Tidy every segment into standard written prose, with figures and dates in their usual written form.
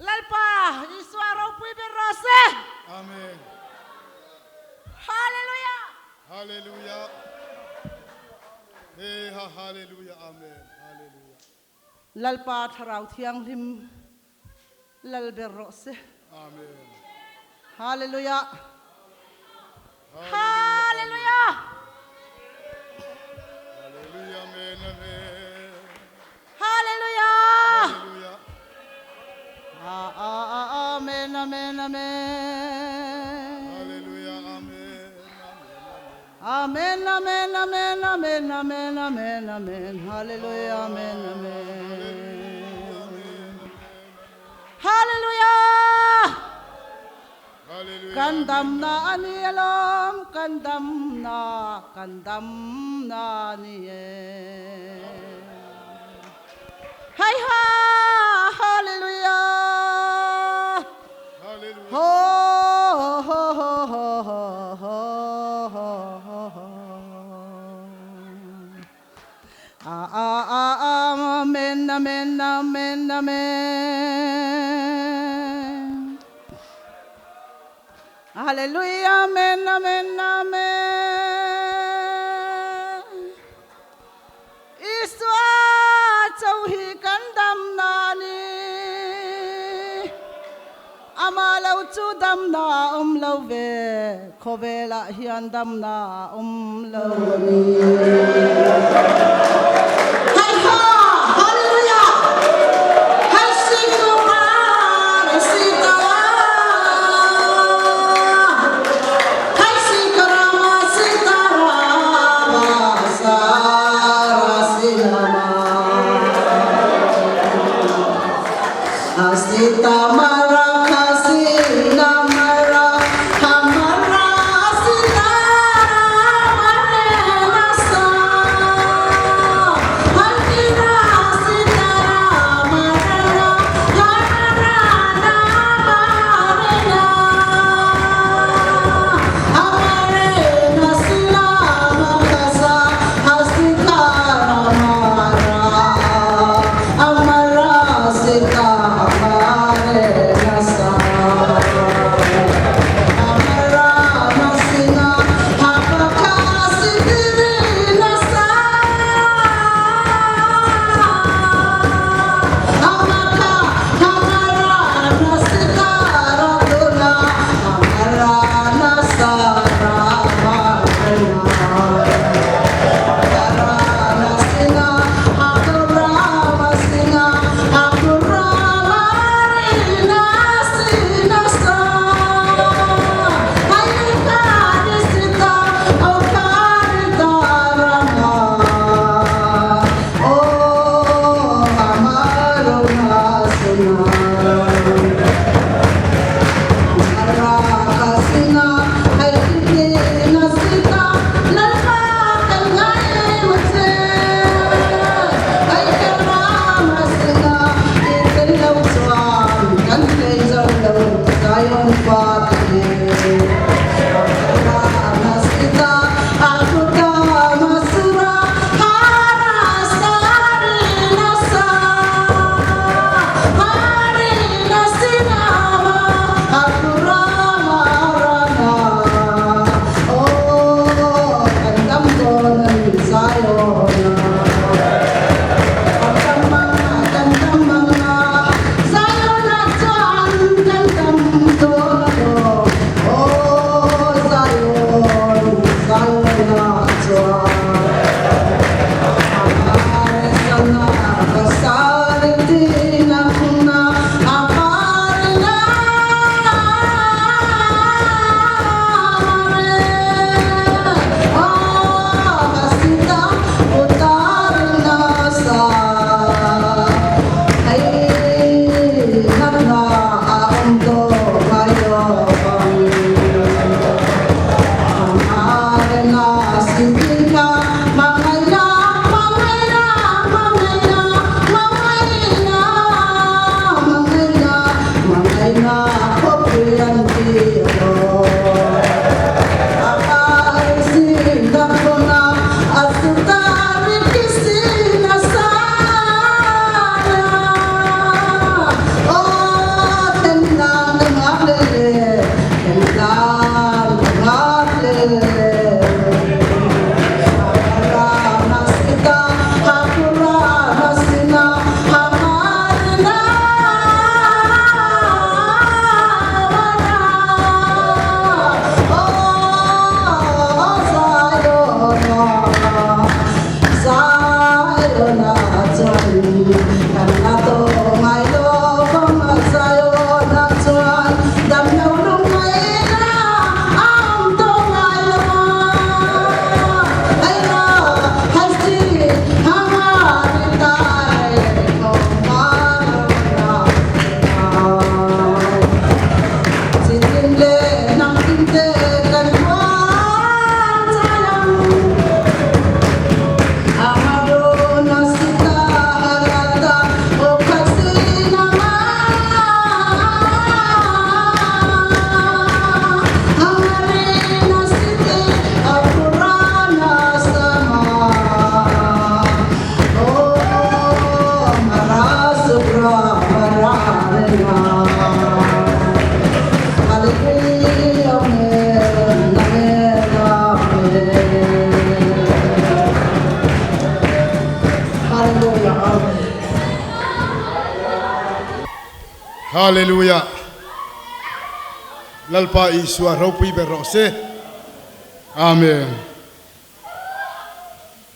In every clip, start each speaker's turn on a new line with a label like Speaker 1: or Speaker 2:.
Speaker 1: Lalpa Isua ropui ber rawh se.
Speaker 2: Amen.
Speaker 1: Hallelujah.
Speaker 2: Hallelujah. Hey ha hallelujah amen. Hallelujah.
Speaker 1: Lalpa Thlarau Thianghlim lal ber rawh se.
Speaker 2: Amen.
Speaker 1: Hallelujah. Hallelujah.
Speaker 2: Hallelujah amen amen.
Speaker 1: Hallelujah.
Speaker 2: Hallelujah.
Speaker 1: Amen amen amen.
Speaker 2: Hallelujah amen.
Speaker 1: Amen amen amen amen amen amen amen. Hallelujah amen amen. Hallelujah.
Speaker 2: Hallelujah.
Speaker 1: Kan damna a ni alawm, kan damna, kan damna a ni e. Hai ha, hallelujah.
Speaker 2: Hallelujah.
Speaker 1: Ho ho ho ho ho ho ho ho ho. Amen, amen, amen, amen. Hallelujah, amen, amen, amen. Isua chauh hi kan damna a ni. Amah lo chu damna a awm lo ve, khawvelah hian damna a awm lo a ni. Hai ha! Hallelujah! Hai si tu pa na si ta Hai si ka rama si ta rama sa ra si rama Ha si ta ma ra kha si na ma ra ha ma ra si ta ra ma re na sa ha ki ra si ta ra ma ra ra ha ra ra na ma re na ha ma re na si na ma kha sa ha si ta ra ma ra ha ma ra si ta ma re.
Speaker 2: Hallelujah! Lalpa Isua ropui ber rawh se. Amen.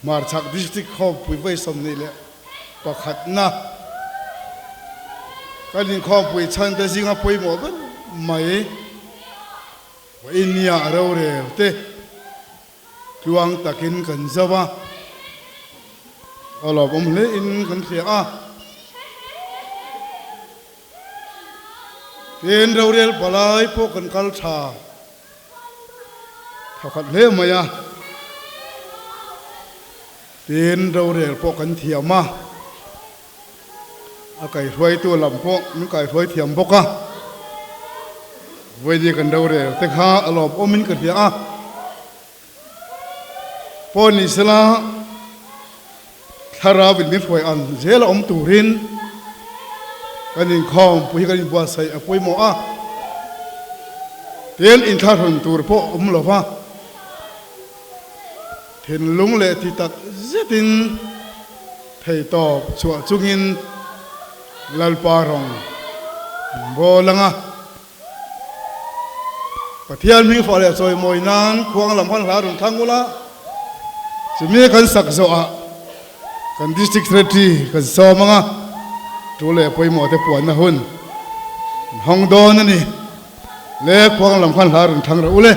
Speaker 2: Hmarchhak District Khawmpui vawi 21 na kan inkhawmpui chhan te zinga pawimawh ber mai Vawinia rorel te tluang takin kan zo a, a lawmawm hle in kan hria a. Tin, rorel palai pawh kan kal tha thakhat hle mai a. Tin, rorel pawh kan thiam a, a kaihruaitu lam pawh min kaihruai thiam bawk a. Vawiin kan rorel te kha a lawmawmin ka hria a. Pawh ni sela thlarau in min hruai ang zel a awm turin kan inkhawm pui hi kan inbuatsaih a pawimawh a, tin inthlahrun tur pawh awm lo va, thinlung leh ti tak zetin theitawp chhuah chungin Lalpa rawng bawl anga. Pathian hming fah leh chawimawi nan khuang lam han hla rawn thlang ula, chumi kan sak zawhah kan District Secretary kan sawm ang a, tu leh pawimawh te puanna hun an hawng dawn a ni. Le khuang lam khan hla rawn thlang rawh u le.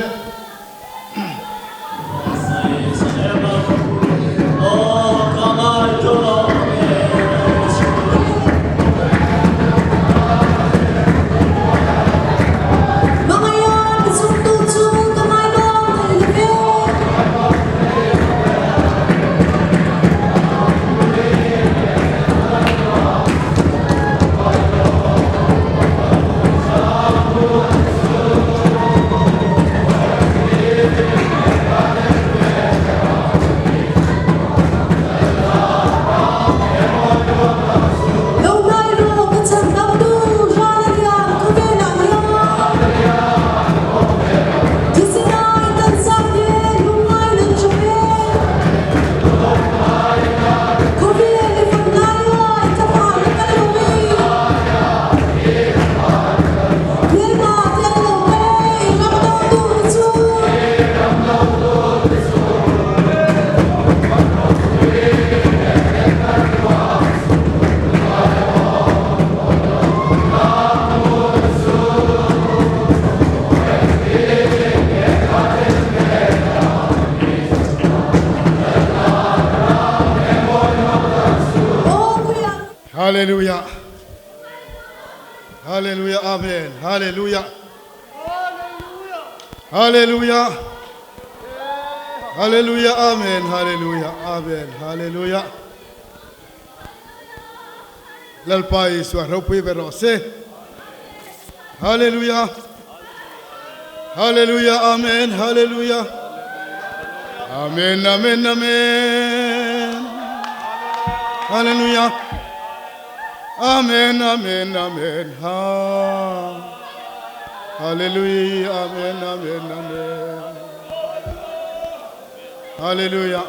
Speaker 2: Hallelujah Hallelujah Amen Hallelujah Hallelujah Hallelujah Amen Hallelujah Amen Hallelujah Lalpa Isua ropui ber rawh se Hallelujah Hallelujah Amen Hallelujah Amen Amen Amen Hallelujah Amen Amen Amen Ha Hallelujah Amen Amen Amen Hallelujah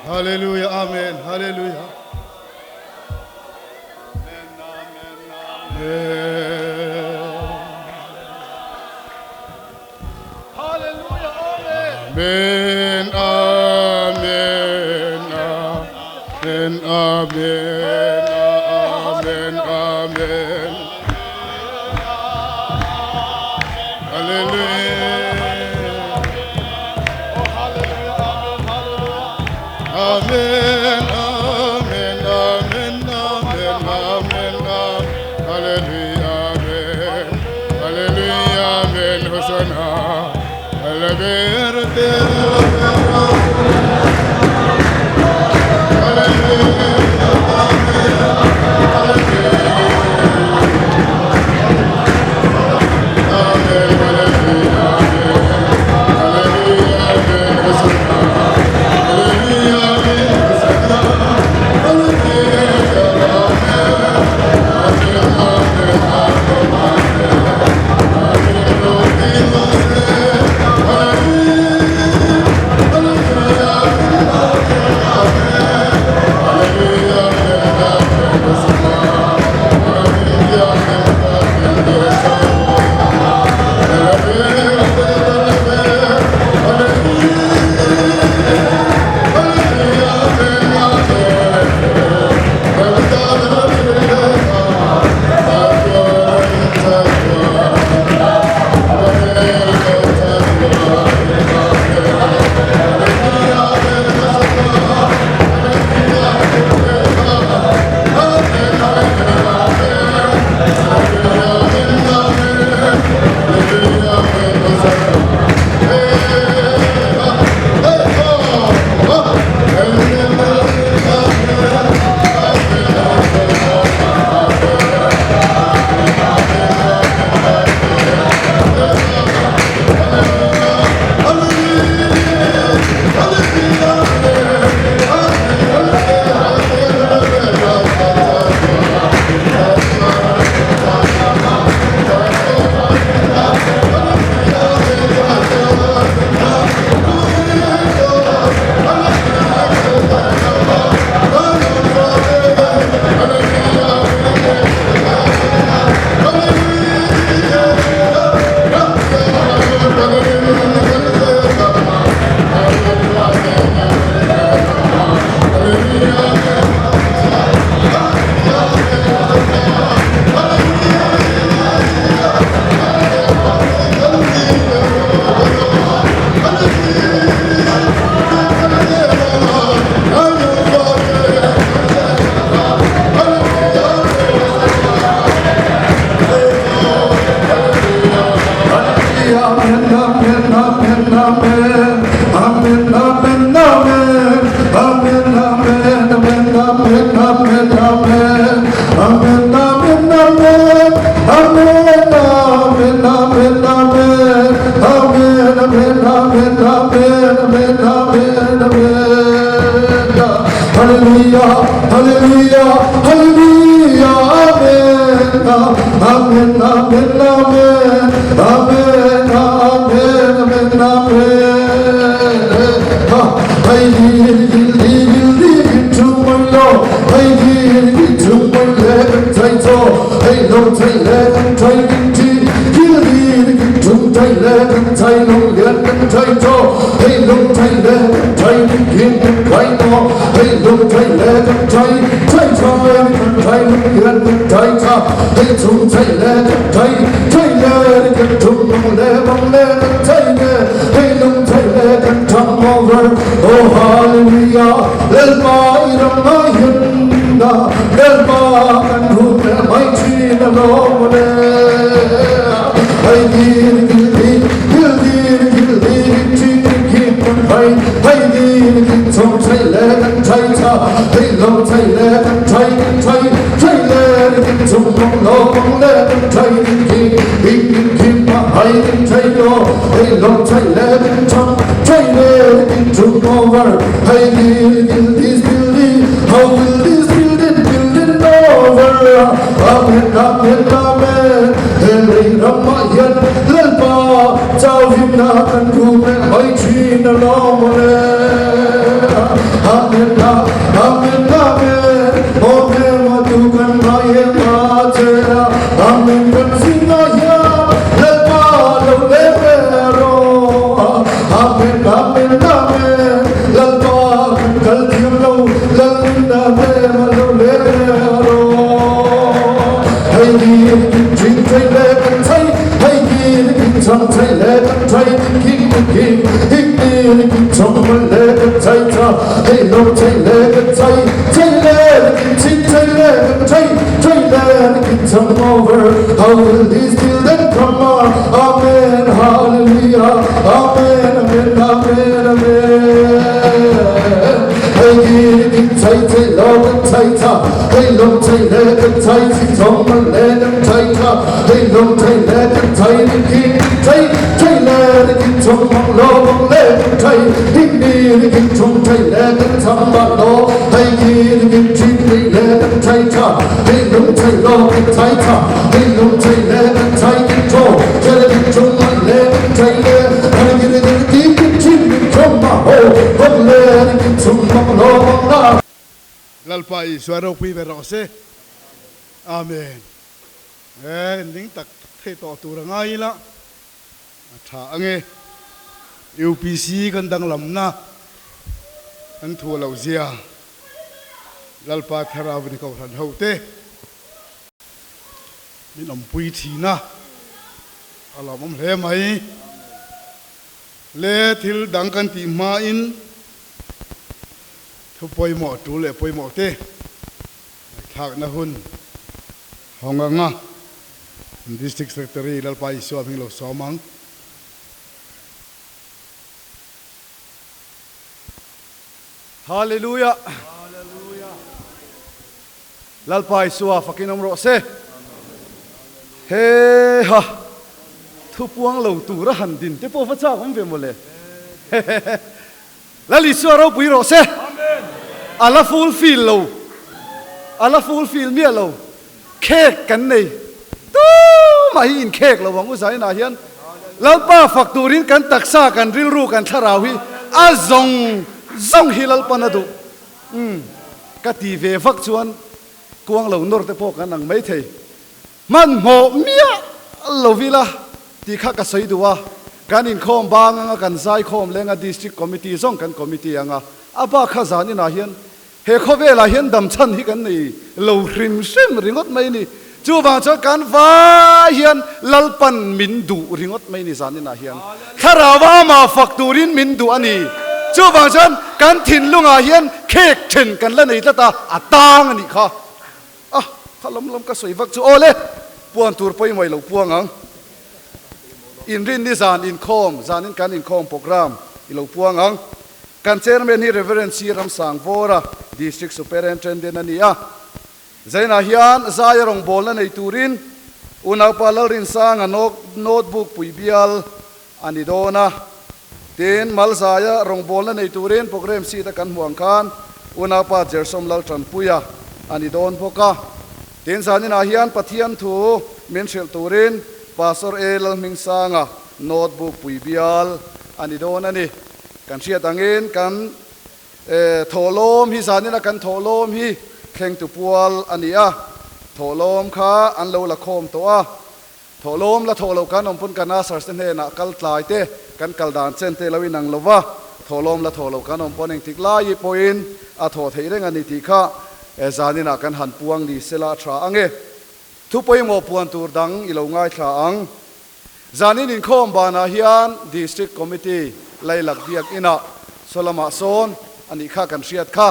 Speaker 2: Hallelujah Amen Hallelujah Amen Amen Amen Amen Amen Amen Hallelujah Amen Amen Amen Amen Amen Hallelujah Amen Hallelujah Amen Hosanna
Speaker 3: Amen Amen Amen Amen Amen Amen Amen Ha Hei dil dil dil dil chung mai lo Hei dil dil chung mai le kan chai cho Hei lo chai le kan chai kin chi Dil dil dil chung chai le kan chai lung lian kan chai cho Hei lung chai le kan chai kin kin kan khai no Hei lung chai le kan chai chai chai kan chai lung lian kan chai cha Hei chung chai le kan chai chai le kan chung mong le mong le kan chai le Hei lung chai le kan chang over Oh hallelujah Lalpa i ram a hian na Lalpa kan hu le mai thin a lawm le Hei dil dil dil dil dil dil dil chin kim kan hai Hei dil dil chong chai le kan chai cha Hei lo chai le kan chai chai chai le dil chung mong lo mong le kan chai kim kim kim kim ma hai chai lo Hei lo chai le kan chong chai le dil chung over Hei dil dil this building how will this building building over Amen Amen Amen Hei ram ah hian Lalpa chauhin na kan thu me mai thin a lawm le Amen Amen Amen Amen ma tu kan ngai em a che Amen kan zing ah hian Lalpa lo le ve ro Amen Amen Amen Lalpa kan kal thiam lo Lalna ve ma lo le ve ro Hei ni kin chin chai le kan chai Hei ni kin chang chai le kan chai kin kin kin kin ni kin chong ma le kan chai cha Hei lo chai le kan chai chai le kin chin chai le kan chai chai le kin chang over How will this building come on Amen Hallelujah Amen Amen Amen Amen Hei ni kin chai chai lo kan chai cha Hei lo chai le kan chai chi chong ma le kan chai cha Hei lo chai le kan chai kin chai chai le kin chong mong lo mong le kan chai kin ni kin chong chai le kan chang ba lo Hei ni kin chin ni le kan chai cha Hei lo chai lo kan chai cha Hei lo chai le kan chai kin cho chai le kin chong ma le kan chai le Hei ni kin kin kin chin kin chong ma ho Hong le kin chong mong lo mong la
Speaker 2: Lalpa Isua ropui ber rawh se. Amen. E ding tak thei tawh tur a ngai ila a tha ange. UPC kan danglamna kan thu lo zia Lalpa Thlarau in Kohhran ho te min awmpui thin a, a lawmawm hle mai. Le thil dang kan tih hmain thu pawimawh tul leh pawimawh te ngaihthlakna hun hawng anga District Secretary Lalpa Isua hming lo sawm ang.
Speaker 4: Hallelujah Lalpa Isua fakin awm rawh se. He ha thu puang lo tura han din te pawh va chak awm ve mawle. Lal Isua ropui rawh se. A la fulfill lo. A la fulfill miah lo. Khek kan nei. Tumah hi inkhek lo ang u Zainah hian Lalpa fak turin kan taksa, kan rilru, kan thlarau hi a zawng zawng hi Lalpan a duh. Umm, ka ti ve vak chuan kuang lo nawr te pawh kan ang maithei. Hmanhmawh miah lo ila tih kha ka sawi duh a, kan inkhawm bang anga kan zaikhawm lenga District Committee zawng kan committee anga a bak kha zan inah hian he khawvelah hian damchhan hi kan nei lo hrim hrim ringawt mai ni. Chuvang chuan kan vai hian Lalpan min duh ringawt mai ni zan inah hian Thlarau amah fak turin min duh a ni. Chuvang chuan kan thinlungah hian khek then kan la nei tlat a, a tang a nih kha. A, kha lam lam ka sawi vak chu aw le, puan tur pawimawh i lo puang ang. Inrinni zan inkhawm, zanin kan inkhawm program i lo puang ang. Kan chairman hi Reverend C. Ramsangvawra, District Superintendent a ni a. Zainah hian zaia rawngbawlna nei turin unaupa Lalrinsanga notebook pui bial a ni dawn a. Tin, Malzaia rawngbawlna nei turin program sheet a kan hmuh ang khan unaupa Jersom Laltanpuia a ni dawn bawk a. Tin, zaninah hian Pathian thu min hrilh turin Pastor A. Lalhmingsanga notebook pui bial a ni dawn a ni. Kan hriat angin kan thawhlawm hi zanina kan thawhlawm hi thlengtu pual a ni a, thawhlawm kha an lo la khawm tawh a, Thawhlawm la thawh loh kan awm pawn kan ushers te hnenah kal tlai te, kan kal dan chen te lo inang lo va, thawhlawm la thawh loh kan awm pawn engtik lai pawhin a thawh theih reng a ni tih kha zaninah kan han puang ni sela a tha ang e. Thu pawimawh puan tur dang i lo ngaithla ang. Zanin inkhawm banah hian District Committee Lailak Biak Inah saw lamah sawn a nih kha kan hriat kha.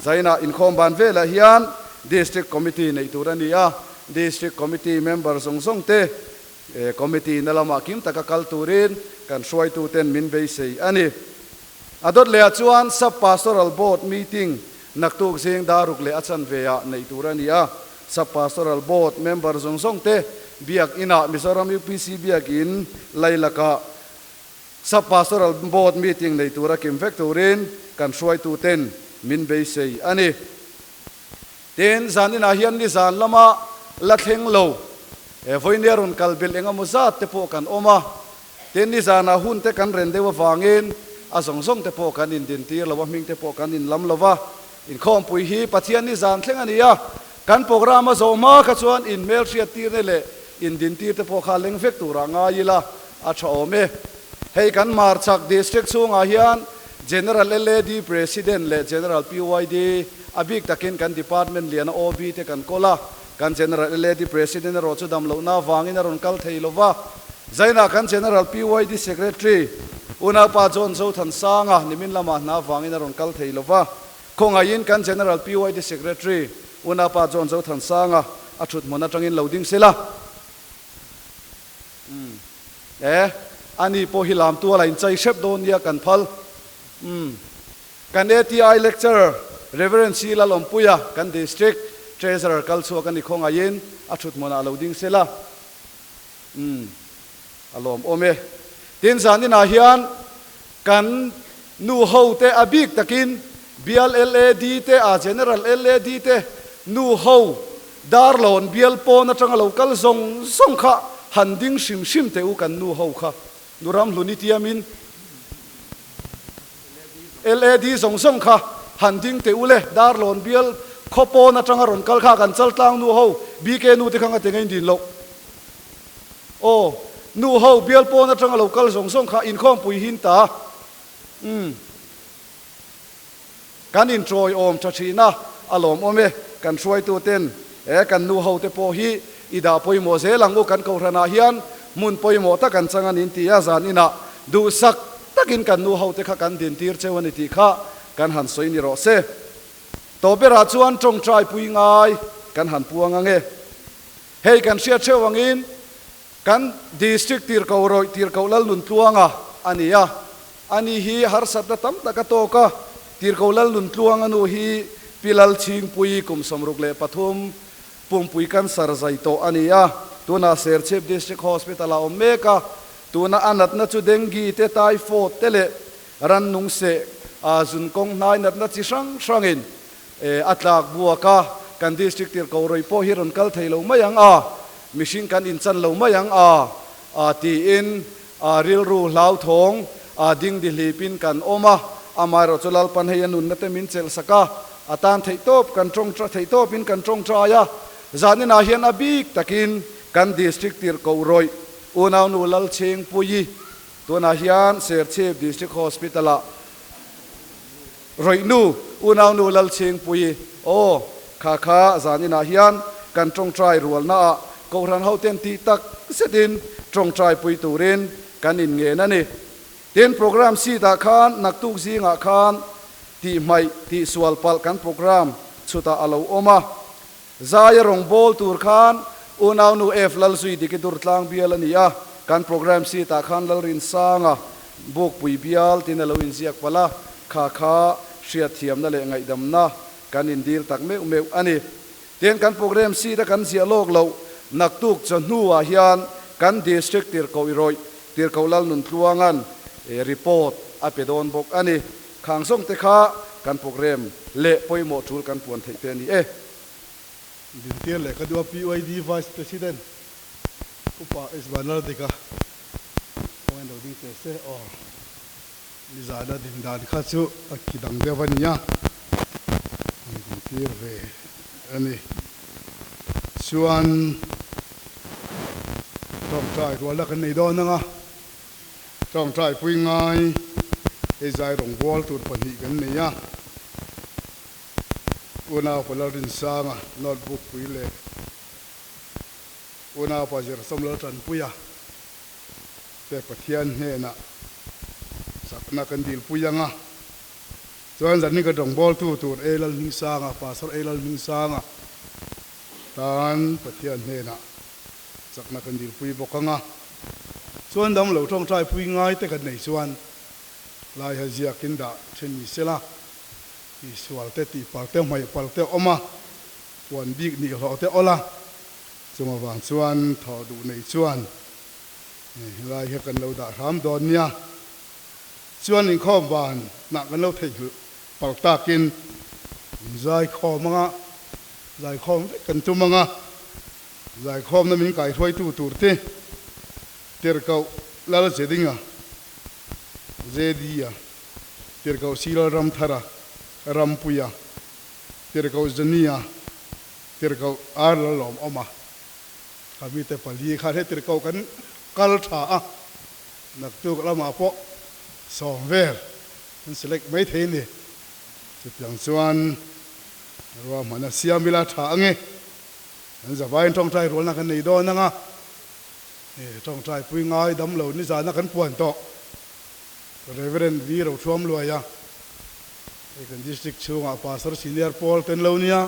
Speaker 4: Zainah inkhawm ban velah hian District Committee neih tur a ni a, District Committee member zawng zawng te Committee na lamah kim taka kal turin kan hruaituten min beisei a ni. A dawt lehah chuan Sub Pastoral Board meeting naktuk zing daruk leh a chanve ah neih tur a ni a. Sub Pastoral Board member zawng zawng te Biak Inah Mizoram UPC Biak In Lailakah Sub Pastoral Board meeting nei tura kim vek turin kan hruaituten min beisei a ni. Tin, zaninah hian nizan lama la thleng lo, vawinia rawn kal belh eng emaw zat te pawh kan awm a. Tin, nizanah hun te kan ren deuh avangin a zawng zawng te pawh kan indintir lo a, hming te pawh kan inlam lo va. Inkhawmpui hi Pathian nizan thleng a ni a, kan programme a zawh hma kha chuan inhmelhriattirna leh indintir te pawh kha leng vek turah ngai ila a tha awm e. Hei kan Hmarchhak District chhungah hian General LAD President leh General PYD, a bik takin kan Department liana OB te kan kawl a, kan General LAD President erawh chu dam lohna avangin a rawn kal thei lo va. Zainah kan General PYD Secretary, Unaupa John Zothansanga nimin lamah hna avangin a rawn kal thei lo va. Khawngaihin kan General PYD Secretary, Unaupa John Zothansanga a thuthmun atangin lo ding sela. Umm. E, ani pawh hi lam tual a inchai hrep dawn nia kan phal. Umm. Kan ATI lecturer Rev. C. Lalawmpuia kan District Treasurer kal chhuak a ni khawngaihin a thut hmunah lo ding sela. Umm. A lawmawm e. Tin, zaninah hian kan nu ho te a bik takin Bial LAD te a General LAD te nu ho Darlawn bial pawn atanga lo kal zawng zawng kha han ding hrim hrim teh u kan nu ho kha nu Ramhluni tiamin LAD zawng zawng kha han ding teh u le Darlawn bial khaw pawn atanga rawn kal kha kan chaltlang nu ho BK nu te kha ngate ngei din loh aw nu ho bial pawn atanga lo kal zawng zawng kha inkhawmpui hin ta umm. Kan inṭawiawm ṭha ṭhin a, a lawmawm e. Kan hruaituten he kan nu hote pawh hi i dah pawimawh zel ang u. Kan kohhranah hian hmun pawimawh tak an chang a nin ti a, zan inah duhsak takin kan nu hote kha kan dintir cheu a ni tih kha kan han sawi ni rawh se. Tawp berah chuan ṭawngṭai pui ngai kan han puang ang e. Hei kan hriat hreuh angin kan District Tirhkoh Rawih Tirhkoh Lalnuntluanga a ni a. Ani hi harsatna tam tak a tawk a, Tirhkoh Lalnuntluanga nu hi Pi Lalchhingpuii kum 63 pumpui cancer zai tawh a ni a, tunah Serchhip District Hospital-ah a awm mek a, tuna a natna chu dengue te, typhoid te leh rannung seh zun kawng hnai natna chi hrang hrangin a tlak buak a, kan District Tirhkoh rawih pawh hi rawn kal thei lo mai ang a, mihring kan inchan lo mai ang a tiin A rilru hlauthawng a ding dihlipin kan awm a, amaherawh chu Lalpan hei a nunna te min chelh sak a, a tan theihtawp kan tawng theihtawpin kan tawngtai a, zaninah hian a bik takin kan District tirhkoh rawih unaunu Lalchhingpuii tunah hian Serchhip District Hospital-ah rawih nu unaunu Lalchhingpuii aw kha kha zaninah hian kan tawngtai rualnaah Kohhran hoten tih tak zetin tawngtai pui turin kan inngen a ni. Tin, program sheet ah khan naktuk zingah khan tih hmaih tih sual palh kan program chhutah a lo awm a. Zaia rawngbâwl tur khan unaunu F Lalzui Diki Durtlang bial a ni a, kan program sheet ah khan Lalrinsanga Bukpui bial tin a lo inziak palh a, kha kha hriatthiamna leh ngaihdamna kan indil tak meuh meuh a ni. Tin, kan program sheet a kan ziah lawk loh naktuk chawhnuah hian kan District Tirhkoh i rawih Tirhkoh Lalnuntluanga'n report a pe dawn bawk a ni. Khang zawng te kha kan program leh pawimawh tul kan puan theih te a ni e.
Speaker 2: Dintir leh ka duh a PYD Vice President Upa S Vanlaldika kawngin lo ding teh se aw. Nizana din dan kha chu a ki dang deuh a nia, an dintir ve a ni. Chuan tawngtai rualna kan nei dawn ang a, tawngtai pui ngai hei zai rawngbâwl tur pahnih kan nei a. Unau pa Lalrinsanga notebook pui leh Unau pa Zirsawm Laltanpuia te Pathian hnenah chakna kan dilpui ang a. Chuan zanin ka rawngbawltu tur A Lalhmingsanga, Pastor A Lalhmingsanga tan Pathian hnenah chakna kan dilpui bawk ang a. Chuan damlo tawngtaipui ngai te kan nei chuan laiha ziakin dah then ni sela. Tihsual te, tihpal te, hmaihpal te awm a, puan bik nih hlawh te awl a, chung avang chuan thawh duh nei chuan helai hi kan lo dah hram dawn nia. Chuan inkhawm van nah kan lo theihnghilh pal takin zaikhawm anga zaikhawm vek kan tum anga zaikhawmna min kaihruaitu tur te Tirhkoh Lalzedinga, JD-a, Tirhkoh Silal Ramthara, Rampuia, Tirhkoh Zania, Tirhkoh Ar Lalawmawma, kha mite pali khan he tirhkoh kan kal tha a, naktuk lamah pawh sawm vel kan select mai thei a ni. Chutiang chuan ruahmanna siam ila tha ange, kan zavaiin tawngtai rualna kan nei dawn ang a, tawngtai pui ngai dam lo nizana kan puan tawh. Rev. V. Rothuam Luaia, hei kan District chhungah Pastor Senior Paul ten lo nia,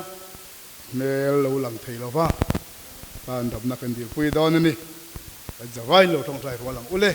Speaker 2: hmel lo lang thei lo va, tan damna kan dilpui dawn a ni. Kan zavain lo tawngtai rual ang ule.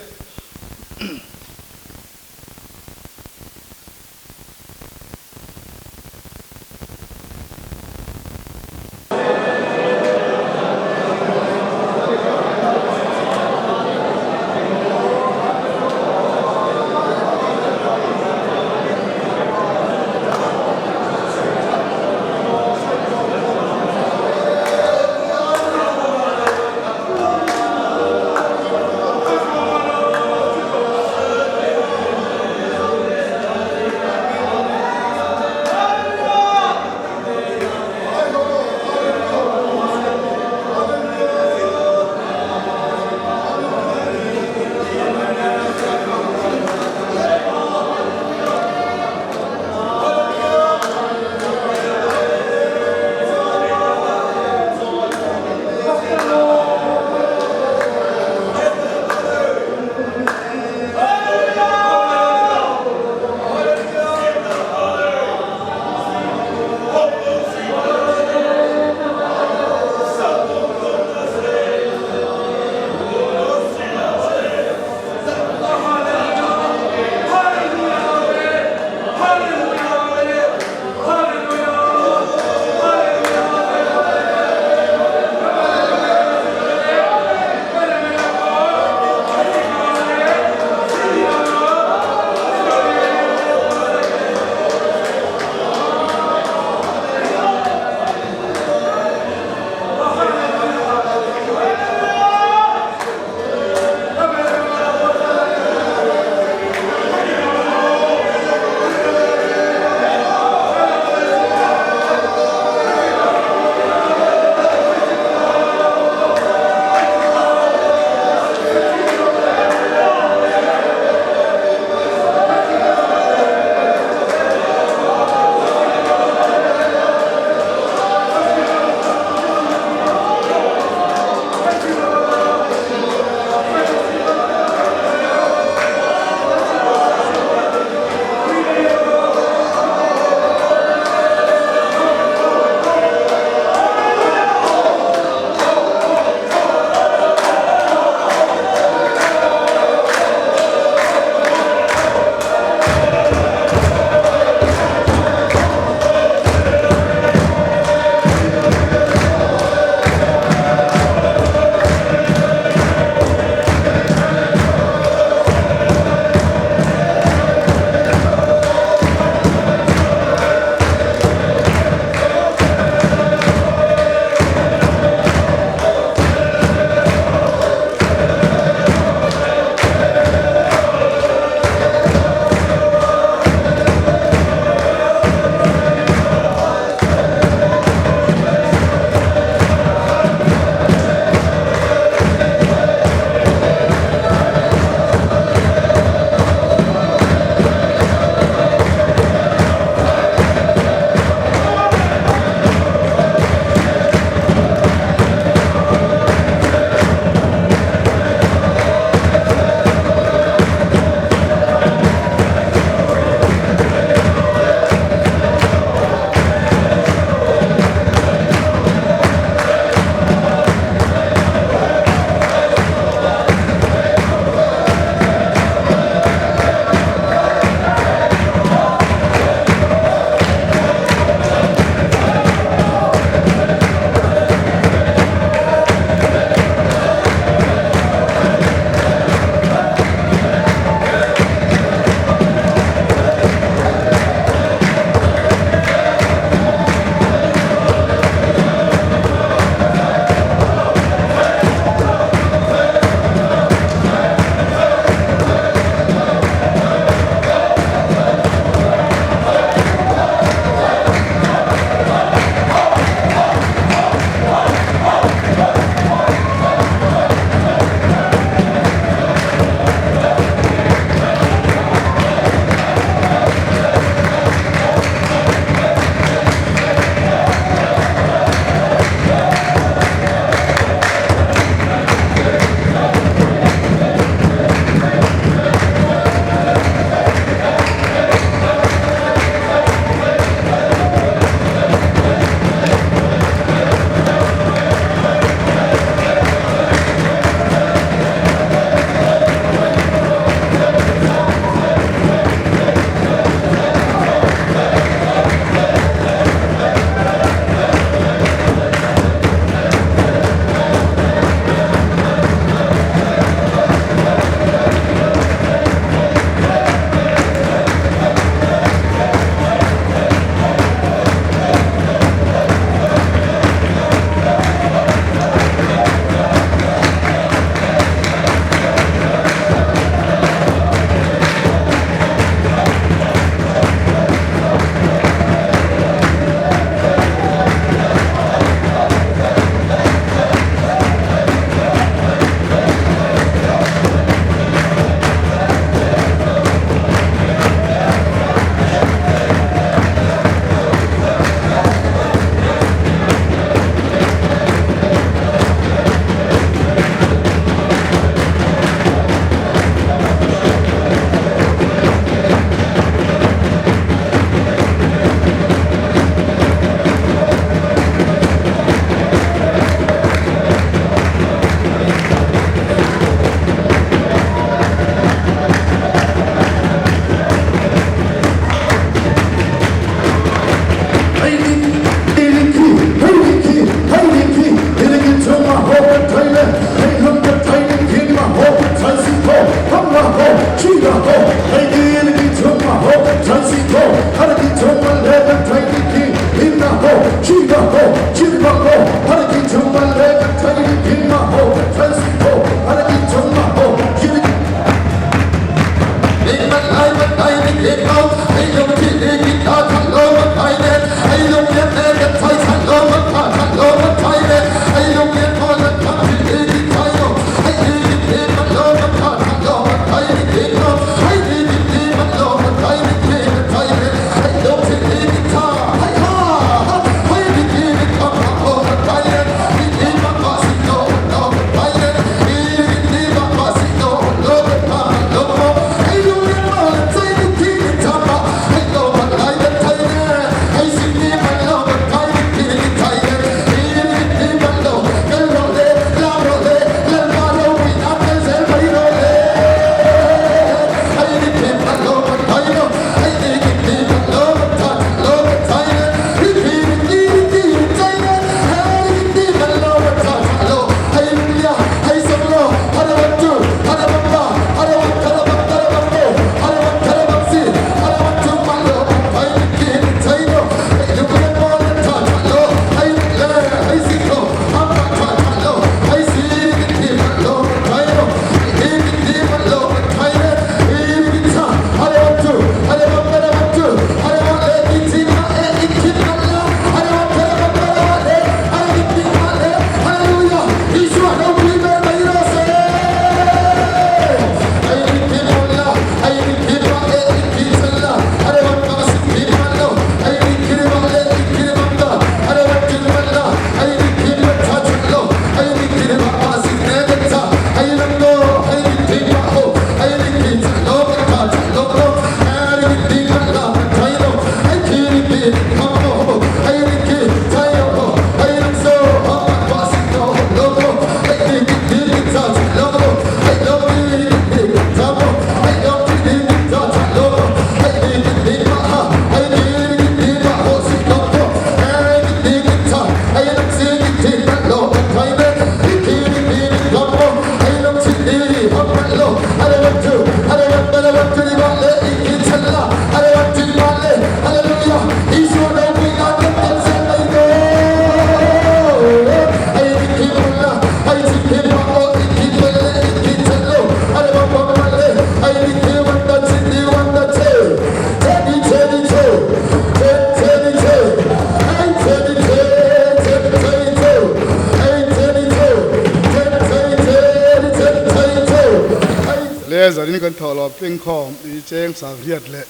Speaker 2: He zanin kan thawhlawm tlingkhawm i cheng sangriat leh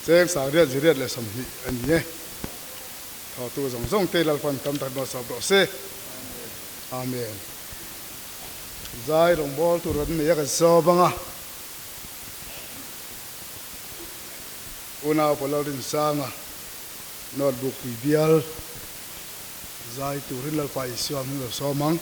Speaker 2: cheng sangriat ziriat leh 20 a ni e. Thawhtu zawng zawng te Lalpan tam tak nawsawp rawh se. Amen. Zai rawngbâwl tur kan nei a kan sawm ang a. Unau Pawlawrinsanga notebook pui bial zai turin Lalpa Isua hming lo sawm ang.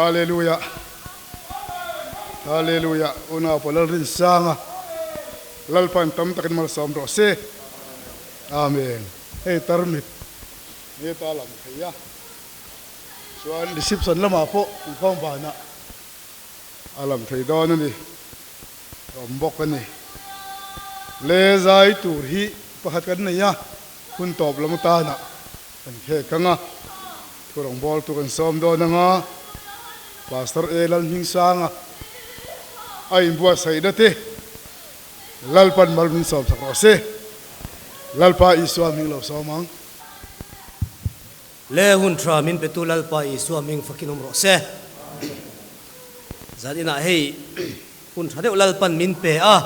Speaker 2: Hallelujah Hallelujah Unau pa Lalrinsanga Lalpan tam takin malsawm rawh se Amen Hei tarmit nge ta lang thei a chuan reception lamah pawh inkhawm vanah a lang thei dawn a ni a awm bawk a ni Le zai tur hi pakhat kan nei a hun tawp lam atanah kan khek ang a. Thu rawngbawltu kan sawm dawn anga Pastor A Lalhmingsanga a inbuatsaihna te Lalpan mal min sawm sak rawh se. Lalpa Isua hming lo sawm ang.
Speaker 5: Le hun tha min petu Lalpa Isua hming fakin awm rawh se. Zan inah hei hun tha deuh Lalpan min pe a.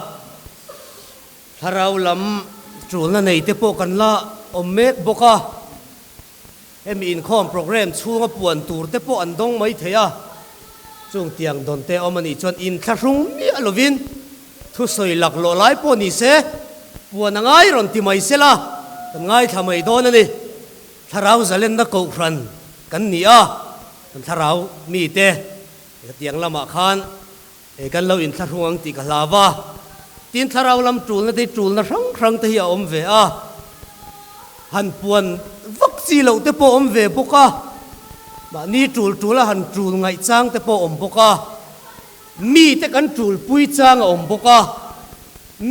Speaker 5: Thlarau lam tulna nei te pawh kan la awm mek bawk a. Hemi inkhawm programme chhunga puan tur te pawh an dawng mai thei a, chung tiang dawn te awm a nih chuan inthlahrung miah lovin thusawi laklawh lai pawh ni se, puan a ngai rawn ti mai sela kan ngaithla mai dawn a ni. Thlarau zalenna kohhran kan ni a, kan thlarau mite hetiang lamah khan Hei kan lo inthlahrung ang tih ka hlau a, tin thlarau lam tulna te hi tulna hrang hrang te hi a awm ve a, han puan vak chi loh te pawh a awm ve bawk a, mahni tul tul a han tul ngaih chang te pawh a awm bawk a, mi te kan tul pui chang a awm bawk a,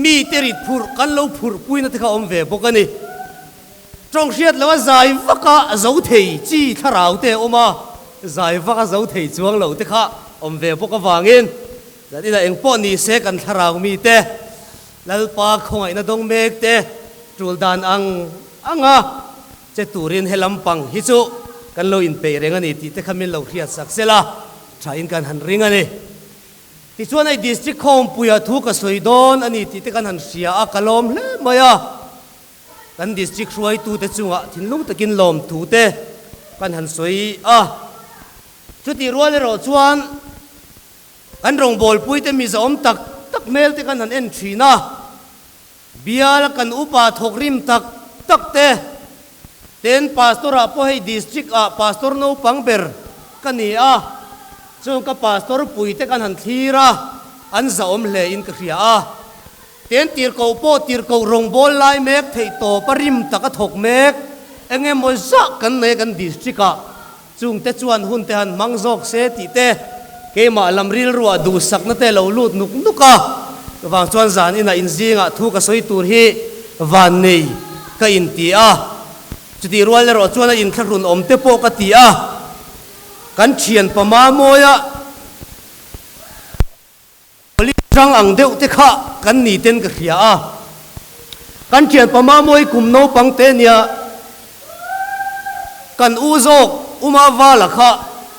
Speaker 5: mi te rit phurh kan lo phurh puina te kha a awm ve bawk a ni. Tawng hriat loh a zai vak a zo thei chi thlarau te a awm a, zai vak a zo thei chuang lo te kha awm ve bawk avangin zan inah eng pawh ni se kan thlarau mi te, Lalpa khawngaihna dawng mek te tul dan ang ang a che turin he lampang hi chu kan lo inpeih reng a ni tih te kha min lo hriat sak sela thain kan han ring a ni. Tichuan hei District khawmpuia thu ka sawi dawn a ni tih te kan han hria a, ka lawm hle mai a. Kan District hruaitute chungah thinlung takin lawmthute kan han sawi a. Chutih rual erawh chuan kan rawngbawlpuite mizawm tak tak hmelte kan han en thin a. Biala kan upa thawkrim tak tak te, ten Pastor ah pawh hei District ah Pastor naupang ber ka ni a, chung ka Pastor puite kan han thlir a, an zahawm hle in ka hria a. Ten tirhkoh pawh tirhkoh rawngbâwl lai mek theih tawp a rim tak a thawk mek. Eng emaw zah kan nei a kan district ah. Chungte chuan hun te han hmang zawk se tih te keimah lam rilruah duhsakna te lo lut nuk nuk a. Chuvang chuan zan inah inzingah thu ka sawi tur hi van nei ka inti a. Chutih rual erawh chuan a inthlahrun awm te pawh ka ti a. Kan thian pama mawia. Police hrang ang deuh te kha kan ni ten ka hria a, kan thianpa Mamawi kum naupang te nia kan u zawk Uma Vala kha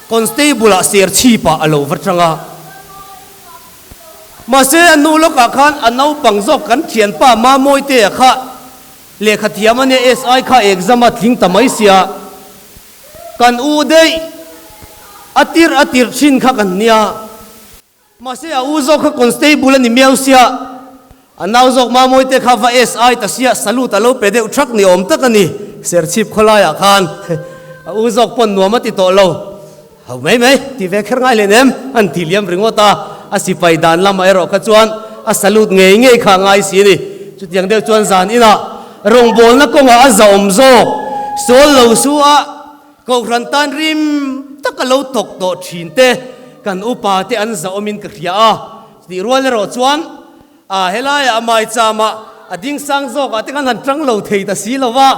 Speaker 5: constable ah Serchhip ah a lo va tang a, mahse a nu lawkah khan a naupang zawk kan thianpa Mamawi te a kha lehkha thiam a nia SI kha exam a tling ta mai sia. Kan u daih a tirh a tirh thin kha kan nia. Mahse a u zawk kha constable a ni miau sia, a nau zawk Mamawi te kha va SI ta sia salute a lo pe deuh thak ni awm tak a ni Serchhip khawlaiah khan a u zawk pawn nuam a ti tawh lo. Ho mai mai ti ve kher ngai len em an ti liam ringawt a, a sipai dan lamah erawh kha chuan a salute ngei ngei kha a ngai si a ni. Chutiang deuh chuan zan inah rawngbawlna kawngah a zahawm zawk sawl lo su a, Kohhran tan rim tak a lo thawk tawh thin te kan upa te an zahawmin ka hria a, chutih rual erawh chuan a helaiah a maichama a ding sang zawkah te khan han tang lo thei ta si lo va,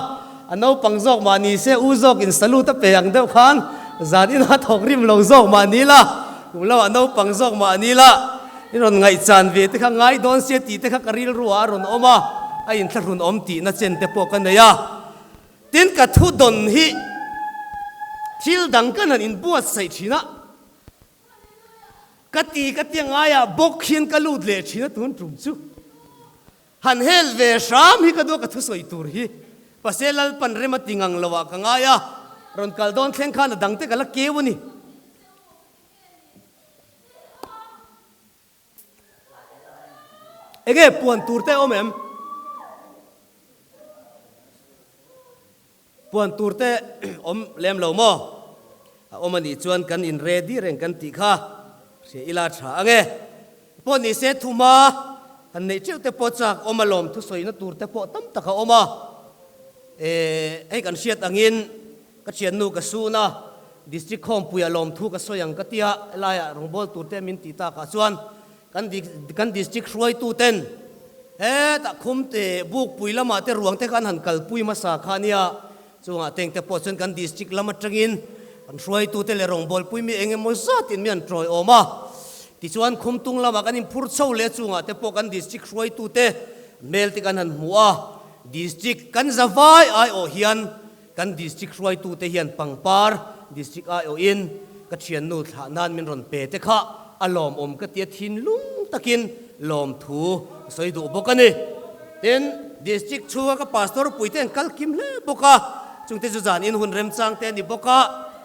Speaker 5: a naupang zawk mah ni se u zawkin salute a pe ang deuh khan zan ina thawk rim lo zawk mah ni la, kum lamah naupang zawk mah ni la i rawn ngaihchan ve te kha ngai dawn sia tih te kha ka rilruah a rawn awm a, a inthlahrun awm tihna chen te pawh ka nei a. Tin ka thu dawn hi thil dang kan han inbuatsaih thin a. Ka ti ka ti ngaiah bawk hian ka lut leh thin a tun tum chu. Han hel ve hram hi ka duh a ka thusawi tur hi. Pasê Lalpan rem a ti ngang lo ah ka ngai a, rawn kal dawn thleng khan a dang te ka la keu a ni. Enge puan tur te awm em? Puan tur te awm lem lo maw? A awm a nih chuan kan in ready reng kan tih kha hria ila tha ang e. Pawh ni se thuma han neih teuh te pawh chak awm a lawm thusawina tur te pawh tam tak a awm a. Eh hei kan hriat angin ka thiannu ka sun a, District khawmpuiah lawmthu ka sawi ang ka tia helaiah rawngbawl tur te min tih takah chuan kan kan District hruaitu ten hetah Khumte Bukpui lamah te ruang te kha an han kalpui hmasa kha ania. Chungah tengte pawh chuan kan District lam atangin kan hruaitute leh rawngbawlpui mi eng emaw zatin mi an tawiawm a. Tichuan Khumtung lamah kan inphur chho leh chungah te pawh kan District hruaitute hmel te kan han hmu a. District kan zavai aiawh hian kan District hruaitute hian pangpar District aiawhin ka thiannu thlah nan min rawn pe te kha a lawmawm ka tia thinlung takin lawmthu ka sawi duh bawk a ni. Tin, District chhunga ka Pastor puite an kal kim hle bawk a, chungte chu zan in hun remchang te a ni bawk a,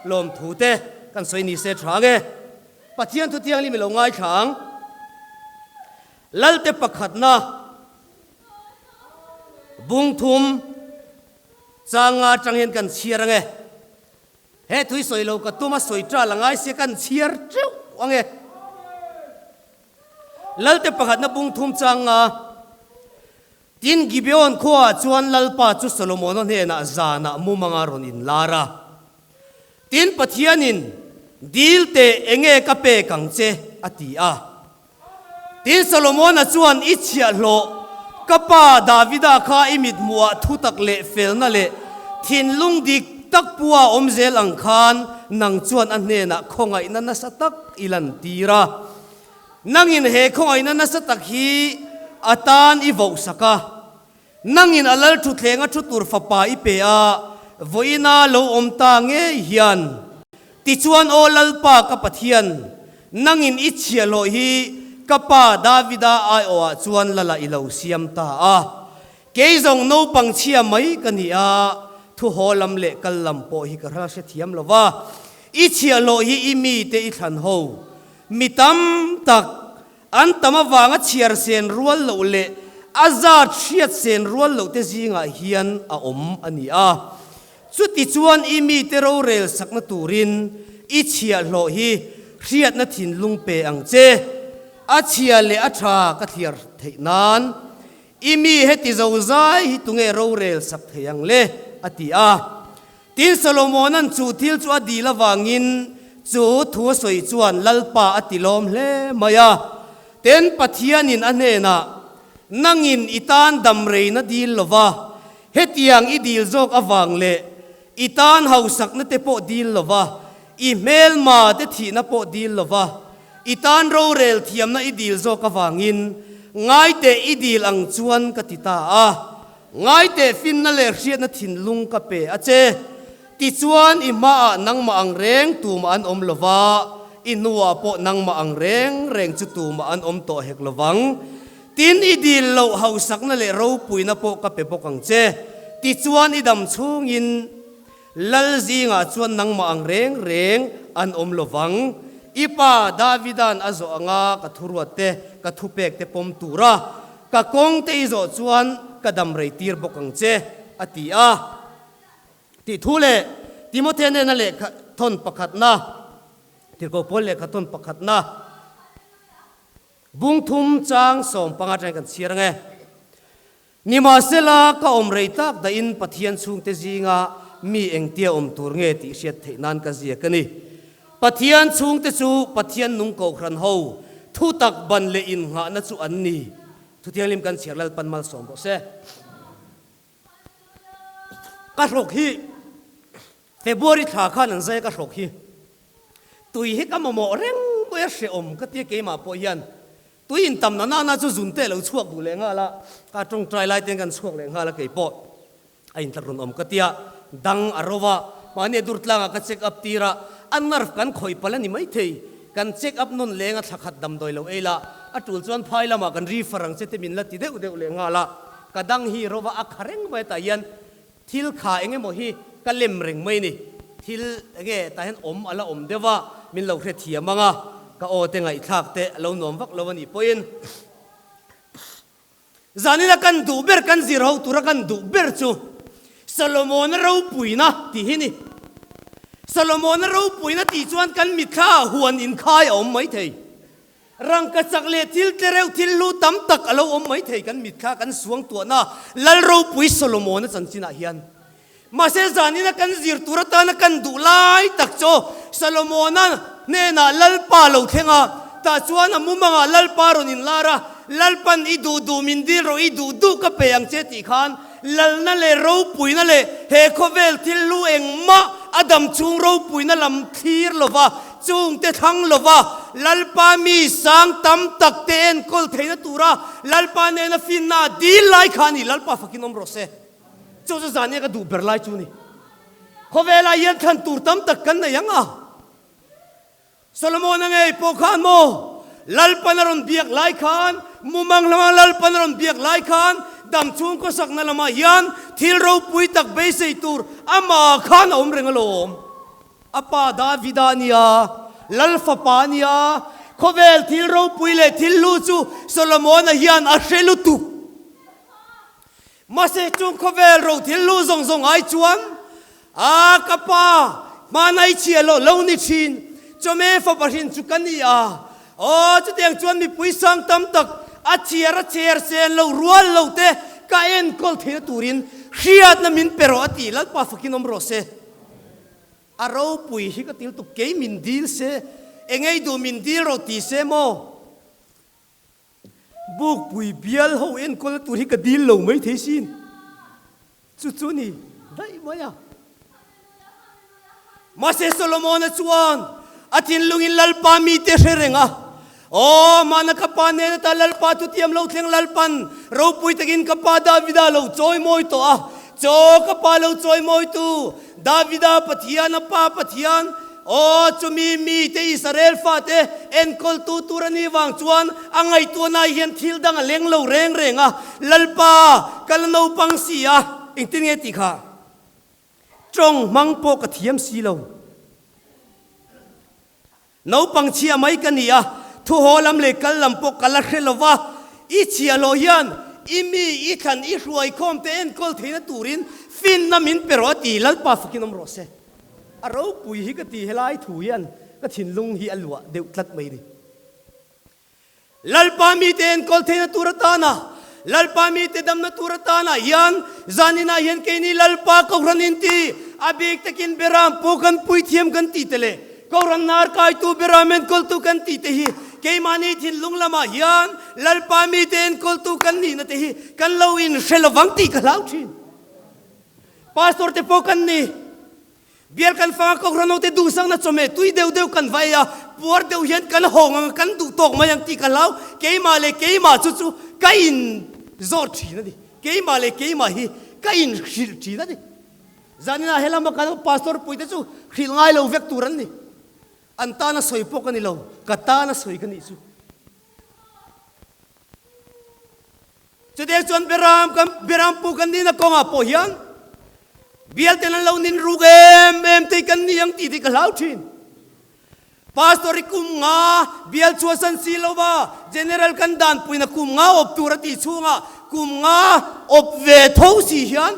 Speaker 5: lawmthu te kan sawi ni se tha nge. Pathian thu thianghlim i lo ngaithla ang. Lalte pakhatna bungthum changa atang hian kan chhiar ange. He thui sawi lo ka tum a sawi tal a ngai sia kan chhiar teuh ange. Lalte pakhatna bung thum changa Tin Gibeon khuaah chuan Lalpa chu Solomona hnenah zanah mumanga rawn inlar a. Tin Pathianin, Dil teh enge ka pek ang che? a ti a. Tin Solomona chuan, I chhiahhlawh, ka pa Davida kha i mithmuhah thutak leh felna leh thinlung dik tak pua awm zel ang khan nang chuan a hnenah khawngaihna nasa tak i lantir a. Nangin he khawngaihna nasa tak hi a tan i vohsak a, nangin a lal thutthleng a thu tur fapa i pe a, vawiina lo awm ta ngei hian. Tichuan, Aw Lalpa ka Pathian, nangin i chhiahhlawh hi ka pa Davida aiawhah chuan lala i lo siam ta a. Kei zawng naupang chhia mai ka ni a, thu haw lam leh kal lam pawh hi ka hral hrethiam lo va. I chhiahhlawh hi i mite i thlan ho. Mi tam tak an tam avanga chhiar sen rual loh leh a zat hriat sen rual loh te zingah hian a awm a ni a. Chuti chuan i mite rorel sakna turin i chhiahhlawh hi hriatna thinlung pe ang che. A chhia leh a tha ka thliar theih nan i mi heti zozai hi tunge rorel sak thei ang le? a ti a. Tin, Solomona'n chu thil chu a dil avangin chu thu a sawi chuan Lalpa a ti lawm hle mai a. Tin, Pathianin a hnenah, Nangin i tan damreina dil lo va, hetiang i dil zawk avang leh i tan hausakna te pawh dil lo va, i hmelma te thihna pawh dil lo va, i tan rorel thiamna i dil zawk avangin ngaiteh i dil ang chuan ka ti ta a. Ngaiteh finna leh hriatna thinlung ka pe a che. Tichuan i hmaah nangmah ang reng tumah an awm lo va, i hnuah pawh nangmah ang reng reng chu tumah an awm tawh hek lo vang. Tin, i dil loh hausakna leh ropuina pawh ka pe bawk ang che. Tichuan i dam chhungin Lal zingah chuan nangmah ang reng reng an awm lo vang. I pa Davida'n a zawh anga ka thuruat te, ka thupek te pawm tura ka kawng te i zawh chuan ka dam rei tir bawk ang che, a ti a. Tih thu leh Timothea nena lehkha thawn pakhatna, Tirhkoh Paul lehkha thawn pakhatna, bung thum chang 15 atangin kan chhiar ang e. Nimahsela, ka awm rei tak dahin Pathian chhungte zinga mi engtia awm tur nge tih hriat theih nan ka ziak a ni. Pathian chhungte chu Pathian nung kohhran ho thu tak ban leh innghahna chu an ni. Thuthianghlim kan chhiar Lalpan malsawm rawh se. Ka hrawk hi February thla khan an zai a ka hrawk hi tui hi ka mamawh reng mai a hrehawm ka tia keimah pawh hian Tui in tam na nana chu zun te lo chhuak duh leh nghal a, ka tawngtai lai ten kan chhuak leh nghal a kei pawh a intlat rawn awm ka tia, dang a ro va, mahni a dur tlangah ka check up tir a, a nerve kan khawih palh a ni maithei, kan check up nawn leng a thla khat damdawi lo ei la, a tul chuan phai lamah kan refer ang che te min la ti deuh deuh leh nghal a, ka dang hi ro va a kha reng mai tah hian Thil kha eng emaw hi ka lem reng mai ni. Thil enge tah hian awm a la awm deuh a, min lo hrethiam ang a, ka aw te ngaihthlak te a lo nuam vak lo a nih pawhin. Zanina kan duh ber, kan zir ho tura kan duh ber chu Solomona ropuina tih hi ni. Solomona ropuina tih chuan kan mitthla ah huan inkhai a awm maithei. Rangkachak leh thil tlereuh thil hlu tam tak a lo awm maithei kan mitthla kan suangtuahna Lal ropui Solomona chanchinah hian. Mahse zanina kan zir tur atana kan duh lai tak chu Solomona hnenah Lalpa lo thleng a, tah chuan a mumangah Lalpa rawn inlar a, Lalpan i duh duh min dil rawh i duh duh ka pe ang che tih khan Lalna leh ropuina leh he khawvel thil hlu engmah a dam chhung ropuina lam thlir lova, chungte thlang lova, Lalpa mi sang tam tak te enkawl theihna tura Lalpa nena finna a dil lai kha a ni. Lalpa fakin awm rawh se. Chu chu zan nia ka duh ber lai chu a ni. Khawvelah hian thlan tur tam tak kan nei ang a. Solomona ngei pawh khan maw Lalpan a rawn biak lai khan, mumang lama Lalpan a rawn biak lai khan dam chhung khawsakna lamah hian thil ropui tak beisei tur amah khan a awm reng alawm. A pa Davida a nia, Lal fapa a nia, khawvel thil ropui leh thil hlu chu Solomona hian a hre lutuk. Mahse chung khawvel ro thil hlu zawng zawng ai chuan A ka pa, hmanai chhia loh lo ni thin, chawhmeh fapa hrin chu ka ni a. Aw, chutiang chuan mipui sang tam tak a chhiar a chher sen lo rual lo te ka enkawl theihna turin hriatna min pe rawh a ti, Lalpa fakin awm rawh se. A ropui hi ka til tuk kei min dil se, engei duh min dil rawh ti se maw? Bukpui bial ho enkawlna tur hi ka dil lo mai thei sin. Chu chu ni daih mai a. Mahse Solomona chuan a thinlungin Lalpa mite hre reng a, Aw, mahna ka pa nen ata Lalpa thutiam lo thleng Lalpan ropui takin ka pa Davida lo chawi mawi tawh a, chaw ka pa lo chawi mawitu Davida Pathian a pa Pathian, Aw, chumi mite Israel fate enkawltu tur a nih vang chuan a ngaihtuahna hian thil dang a leng lo reng reng a, Lalpa, ka la naupang si a, engtin nge tih kha? Tawng hmang pawh ka thiam si lo. Naupang chhia mai ka ni a, thuhaw lam leh kal lam pawh ka la hre lo va, i chhia loh hian i mi i thlan i hruaikhawm te enkawl theihna turin finna min pe rawh a ti, Lalpa fakin awm rawh se. A ropui hi ka ti helai thu hian ka thinlung hi a luah deuh tlat mai ni. Lalpa mite enkawl theihna tur atana, Lalpa mite damna tur atana hian zaninah hian keini Lalpa Kohhran inti a bik takin Beram pu kan puithiam kan tih te leh Kohhran hnar kaitu Beram enkawltu kan tih te hi keimahni thinlung lamah hian Lalpa mite enkawltu kan nihna te hi kan lo inhre lovang tih ka hlau thin. Pastor te pawh kan ni. Bial kan fang a Kohhran ho te duhsakna chawhmeh tui deuh deuh kan va ei a, puar deuh hian kan hawng ang a, kan duh tawk mai ang tih ka hlau. Keimah leh keimah chu chu ka in zawt thin a ni. Keimah leh keimah hi ka in hrilh thin a ni. Zaninah helama kan pastor puite chu hrilh ngai lo vek tur an ni. An tana sawi pawh ka ni lo, ka tana sawi ka nih chu. Chutiang chuan Beram kan Beram pu kan nihna kawngah pawh hian bialten an lo nin ruk em em tei kan ni ang tih tih ka hlau thin. Pastor i kum nga bial chhuahsan si lova General kan danpuina kum nga awp tur a tih chhungah kum nga awp ve tho si hian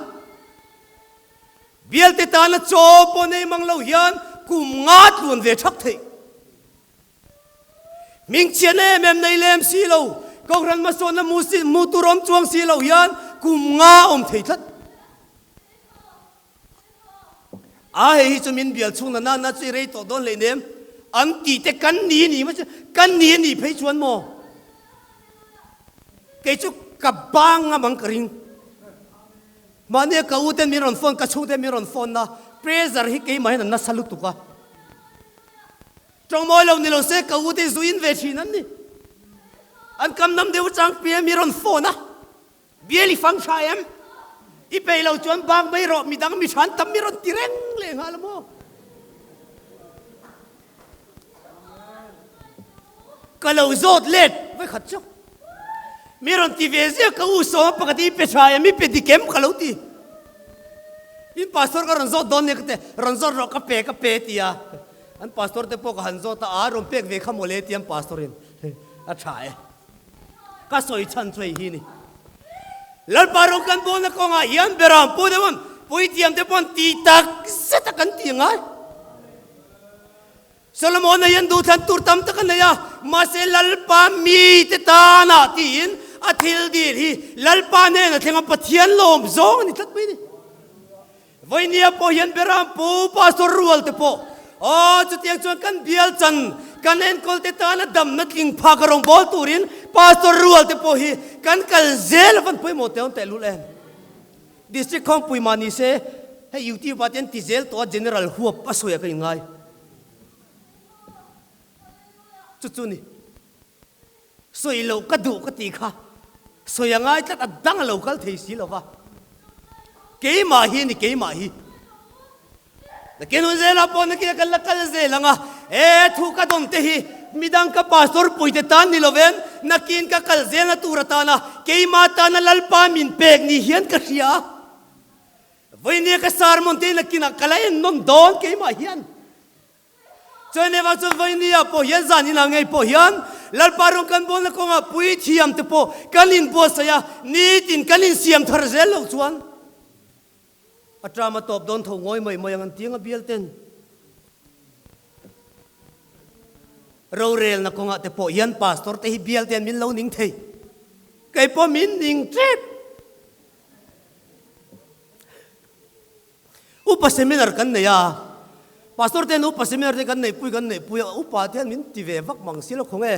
Speaker 5: bialte tana chaw pawh nei mang lo hian kum nga tluan ve thak theih. Hmingchhian em em nei lem si lo, Kohhran hmasawnna mu si mu tur awm chuang si lo hian kum nga awm thei tlat. A hei hi chu min bial chhung na nana chu i rei tawh dawn hleinem an tih te kan ni ni mai chu kan ni a nih phei chuan maw kei chu ka bang ngam ang ka ring. Mahnia ka u ten min rawn phone ka chhung ten min rawn phone na pressure hi keimah hian an nasa lutuk a. Tawngmawi lo ni lo se ka u te zu in ve thin an ni. An kam nam deuh chang pia mi rawn phone a, Bial i fang tha em? I peih lo chuan bak mai rawh, midang mi than tam mi rawn ti reng leh nghal a maw? Ka lo zawt let vekhat chu. Mi rawn ti ve ziah ka u sawma pakhat i pe tha em, i pe dik em ka lo ti. In pastor ka rawn zawt dawn nia ka ti, rawn zawt rawh ka pe ka pe ti a. An pastor te pawh ka han zawt a, aa rawn pek ve kha mawle ti an pastor in a tha e. Ka sawi chhan chu hei hi ni. Lalpa rawng kan bawlna kawngah hian beram pu deuh an puithiam te pawh an ti tak zet a kan ti angai. Solomona hian duhthlan tur tam tak a nei a, mahse Lalpa mite tana tiin a thil dil hi Lalpa hnena thleng a Pathian lawm zawng a ni tlat mai a ni. Vawinia pawh hian Beram pu Pastor rual te pawh aw chutiang chuan kan bial chan kan enkawl te tana damna tling phak a rawngbâwl turin Pastor rual te pawh hi kan kal zel a van pawimawh teh awm tehlul em. District khawngpui mah ni se hei YouTube ah te an ti zel tawh a General huap a sawi ah ka inngai. Chu chu ni. Sawi loh ka duh ka tih kha sawi a ngai tlat a dang a lo kal thei si lo va. Keimah hi ni keimah hi. Nakin hun zelah pawh nakin kan la kal zel ang a, e thu ka dawm te hi midang ka pastor puite tan ni lovin nakin ka kal zelna tur atana keimah tana Lalpa min pek ni hian ka hria a. Vawinia ka sermon te nakinah ka la en nawn dawn keimah hian. Chuan evang chuan vawinia pawh hian zan inah ngei pawh hian Lalpa rawng kan bawlna kawngah puithiam te pawh kan inbuatsaih a, nitin kan insiam thar zel loh chuan A term a tawp dawn tho ngawi mai mai ang an tiang a bial ten. Rorelna kawngah te pawh hian pastor te hi bial ten min lo ning thei. Kei pawh min ning tep. Upa seminar kan nei a, pastor ten upa seminar te kan neihpui kan neihpui a, upa te hian min ti ve vak mang si lo khaw nge.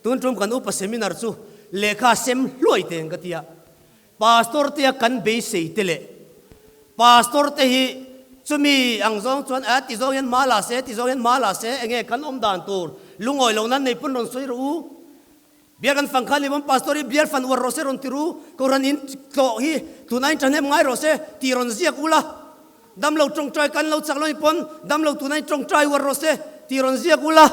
Speaker 5: Tun tum kan upa seminar chu lehkha sem hluai teng ka ti a. Pastor te a kan beisei te leh Pastor te hi chumi ang zawng chuan a ti zawng hian hma la se, ti zawng hian hma la se, enge kan awm dan tur lungawi lo nan nei pawn rawn sawi rawh u. Bial kan fang khan limawm Pastor hi bial fan uar rawh se rawn ti ru, Kohhran in tlawh hi tuna in ṭhahnem ngai rawh se tih rawn ziak ula, damlo ṭawngṭai kan lo chak lo ni pawn damlo tuna in ṭawngṭai uar rawh se tih rawn ziak ula,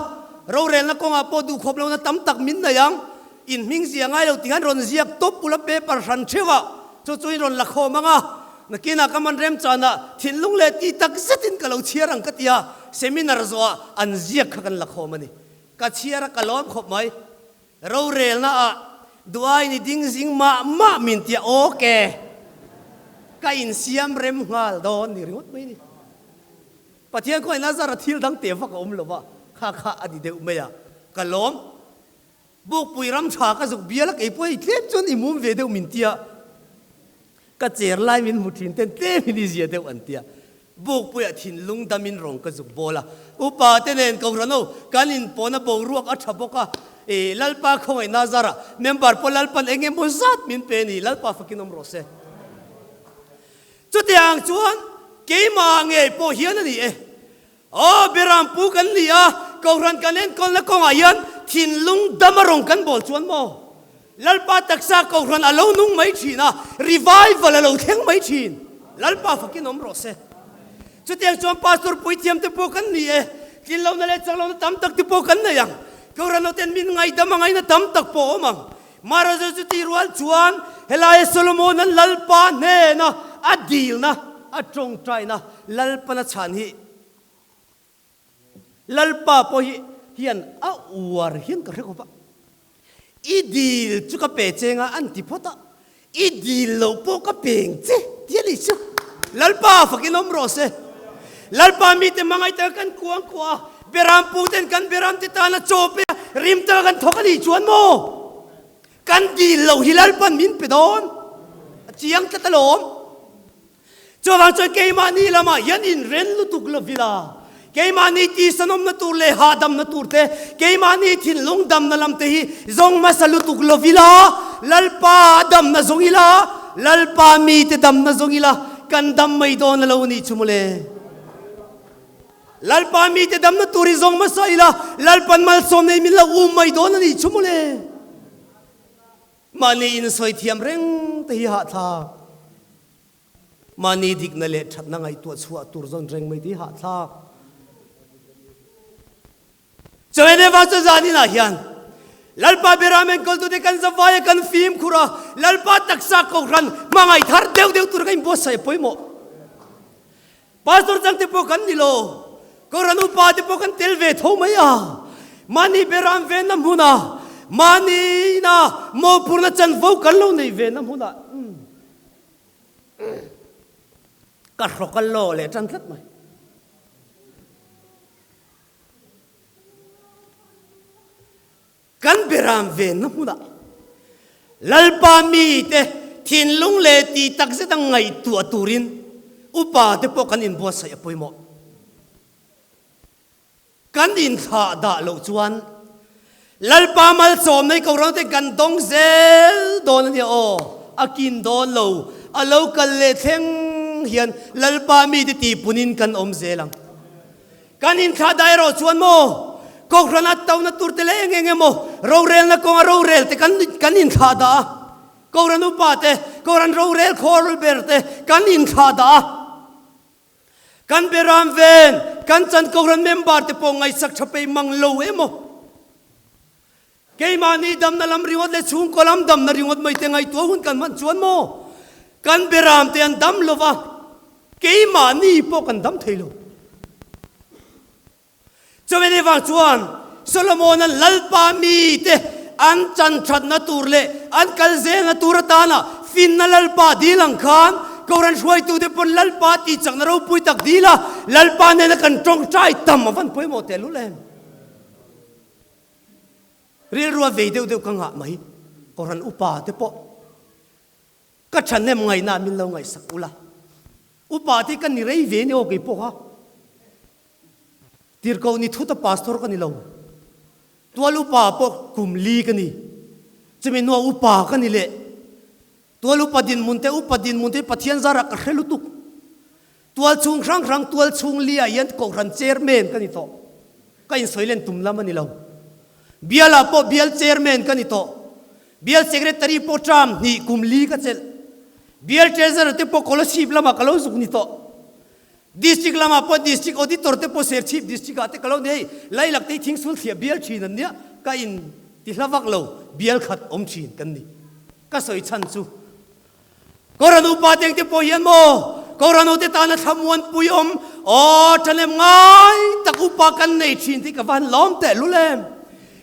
Speaker 5: rorelna kawngah pawh duhkhawp lohna tam tak min nei ang. In hming zia ngai lo tih khan rawn ziak tawp ula paper hran theuh ah chu chu in rawn la khawm ang a, nakinah ka man remchanah thinlung leh ti tak zetin ka lo chhiar ang ka ti a, seminar zawh ah an ziak kha kan la khawm a ni. Ka chhiar a ka lawm khawp mai. Rorelna ah duai ni ding zing mah mah min tia ok ka insiam rem nghal dawn ni ringawt mai ni. Pathian khawngaih Lazara thil dang teh vak a awm lo va, kha kha a ni deuh mai a, ka lawm. Bukpui ram tha ka zuk bial a kei pawh hei tlem chuan i mum ve deuh min tia, ka cher lai min hmu thin ten tlem in i zia deuh an tia. Bukpuiah thinlung dam in rawng ka zuk bawl a, upa te nen Kohhran ho kan inpawhna boruak a tha bawk a, i Lalpa khawngaih Nazara member pawh Lalpan eng emaw zat min pe ni, Lalpa fakin awm rawh se. Chutiang chuan keimah ngei pawh hian a ni e. Aw, Beram pu kan ni a, Kohhran kan enkawlna kawngah hian thinlung dam a rawn kan bawl chuan maw? Lalpa taksa Kohhran a lo nung mai thin a, revival a lo thleng mai thin. Lalpa fakin awm rawh se. Chutiang chuan Pastor puithiam te pawh kan ni e, tlinlohna leh chaklohna tam tak te pawh kan nei ang. Kohhran hoten min ngaidam a ngaihna tam tak pawh a awm ang. Maharaja chu tih rual chuan helaia Solomon-a'n Lalpa hnena a dilna, a tawngtaina Lalpana chhan hi Lalpa pawh hi hian a uar hian ka hre khawp a. I dil chu ka pe cheng a, an ti phawt a. I dil loh pawh ka peng che ti a ni chu. Lalpa fakin awm rawh se. Lalpa mite hmangaih taka kan kuang kuah a, beram pu ten kan beram te tana chaw pe a, rim taka kan thawk a nih chuan maw? Kan dil loh hi Lalpan min pe dawn a chiang tlat alawm. Chuvang chuan keimahni lamah hian inren lutuk lo vila, keimahni tisanawmna tur leh hahdamna tur te, keimahni thinlung damna lam te hi zawng hmasa lutuk lo vila, Lalpa damna zawng ila, Lalpa mite damna zawng ila, kan dam mai dawn a lo nih chu mawle. Lalpa mite damna tur hi zawng hmasa ila, Lalpan malsawm nei min lo um mai dawn a nih chu mawle. Mahni insawi thiam reng te hi hahthlak. Mahni dikna leh thatna ngaihtuah chhuah tur zawn reng mai te hi hahthlak. Chawene vang chu zan inah hian Lalpa Beram enkawltute kan zavai a kan fimkhur a, Lalpa taksa kohhran hmangaih thar deuh deuh tur ka inbuatsaih a pawimawh. Pastor chang te pawh kan ni lo, Kohhran upa te pawh kan tel ve tho mai a, mahni beram venna hmuna mahni ina mawhphurhna chanvo kan lo nei venna hmunah ka hrawk a law leh tan tlat mai. Kan beram venna hmunah Lalpa mite thinlung leh tih takzet a ngaihtuah turin upa te pawh kan inbuatsaih a pawimawh. Kan inthlah dah loh chuan Lalpa malsawmna hi Kohhran te kan dawng zel dawn a nia aw, a kin dawn lo, a lo kal leh thleng hian Lalpa mite tihpunin kan awm zel ang. Kan inthlah dah erawh chuan maw Kohhran a tona tur te leh eng eng emaw rorelna kawnga rorel te kan kan inthlah dah a, Kohhran upa te, Kohhran rorel khawl ber te kan inthlah dah a. Kan beram ven, kan chan Kohhran member te pawh ngaihsak tha peih mang lo emaw? Keimahni damna lam ringawt leh chhungkaw lam damna ringawt mai te ngaihtuah hun kan hman chuan maw? Kan beram te an dam lova, keimahni pawh kan dam thei lo. Chumi vang chuan Solomon-a Lalpa mite an chan thatna tur leh an kal zelna tur atana finna Lalpa dil ang khan Kohhran hruaitute pawn Lalpa tihchakna ropui tak dil a, Lalpa nena kan tawngtai tam a van pawimawh tehlul em? Rilrua vei deuh deuh ka ngah mai Kohhran upa te pawh Ka thahnem ngaihna min lo ngaihsak ula. Upa te ka ni rei ve ni aw kei pawh kha. Tirhkoh ni thut a pastor ka ni lo. Tual upa pawh kum li ka ni. Chumi hnua upa ka ni leh. Tual upa dinhmun te upa dinhmun te hi Pathian zarah ka hre lutuk. Tual chhung hrang hrang tual chhung li ah hian Kohhran chairman ka ni tawh. Ka insawi len tum lam a ni lo. Bial ah pawh bial chairman ka ni tawh. Bial secretary pawh term hnih kum li ka chelh. Bial treasurer te pawh Kolasib lamah ka lo zuk ni tawh. District lamah pawh District Auditor te pawh Serchhip District ah te ka lo ni hei. Lailak te hi thingsul thliah bial thin an nia, ka in ti hla vak lo, bial khat awm thin kan ni. Ka sawi chhan chu Kohhran upa te engte pawh hian maw Kohhran hote tana thlamuanpui awm aw ṭhahnem ngai tak upa kan nei ṭhin tih ka va han lawm tehlul em.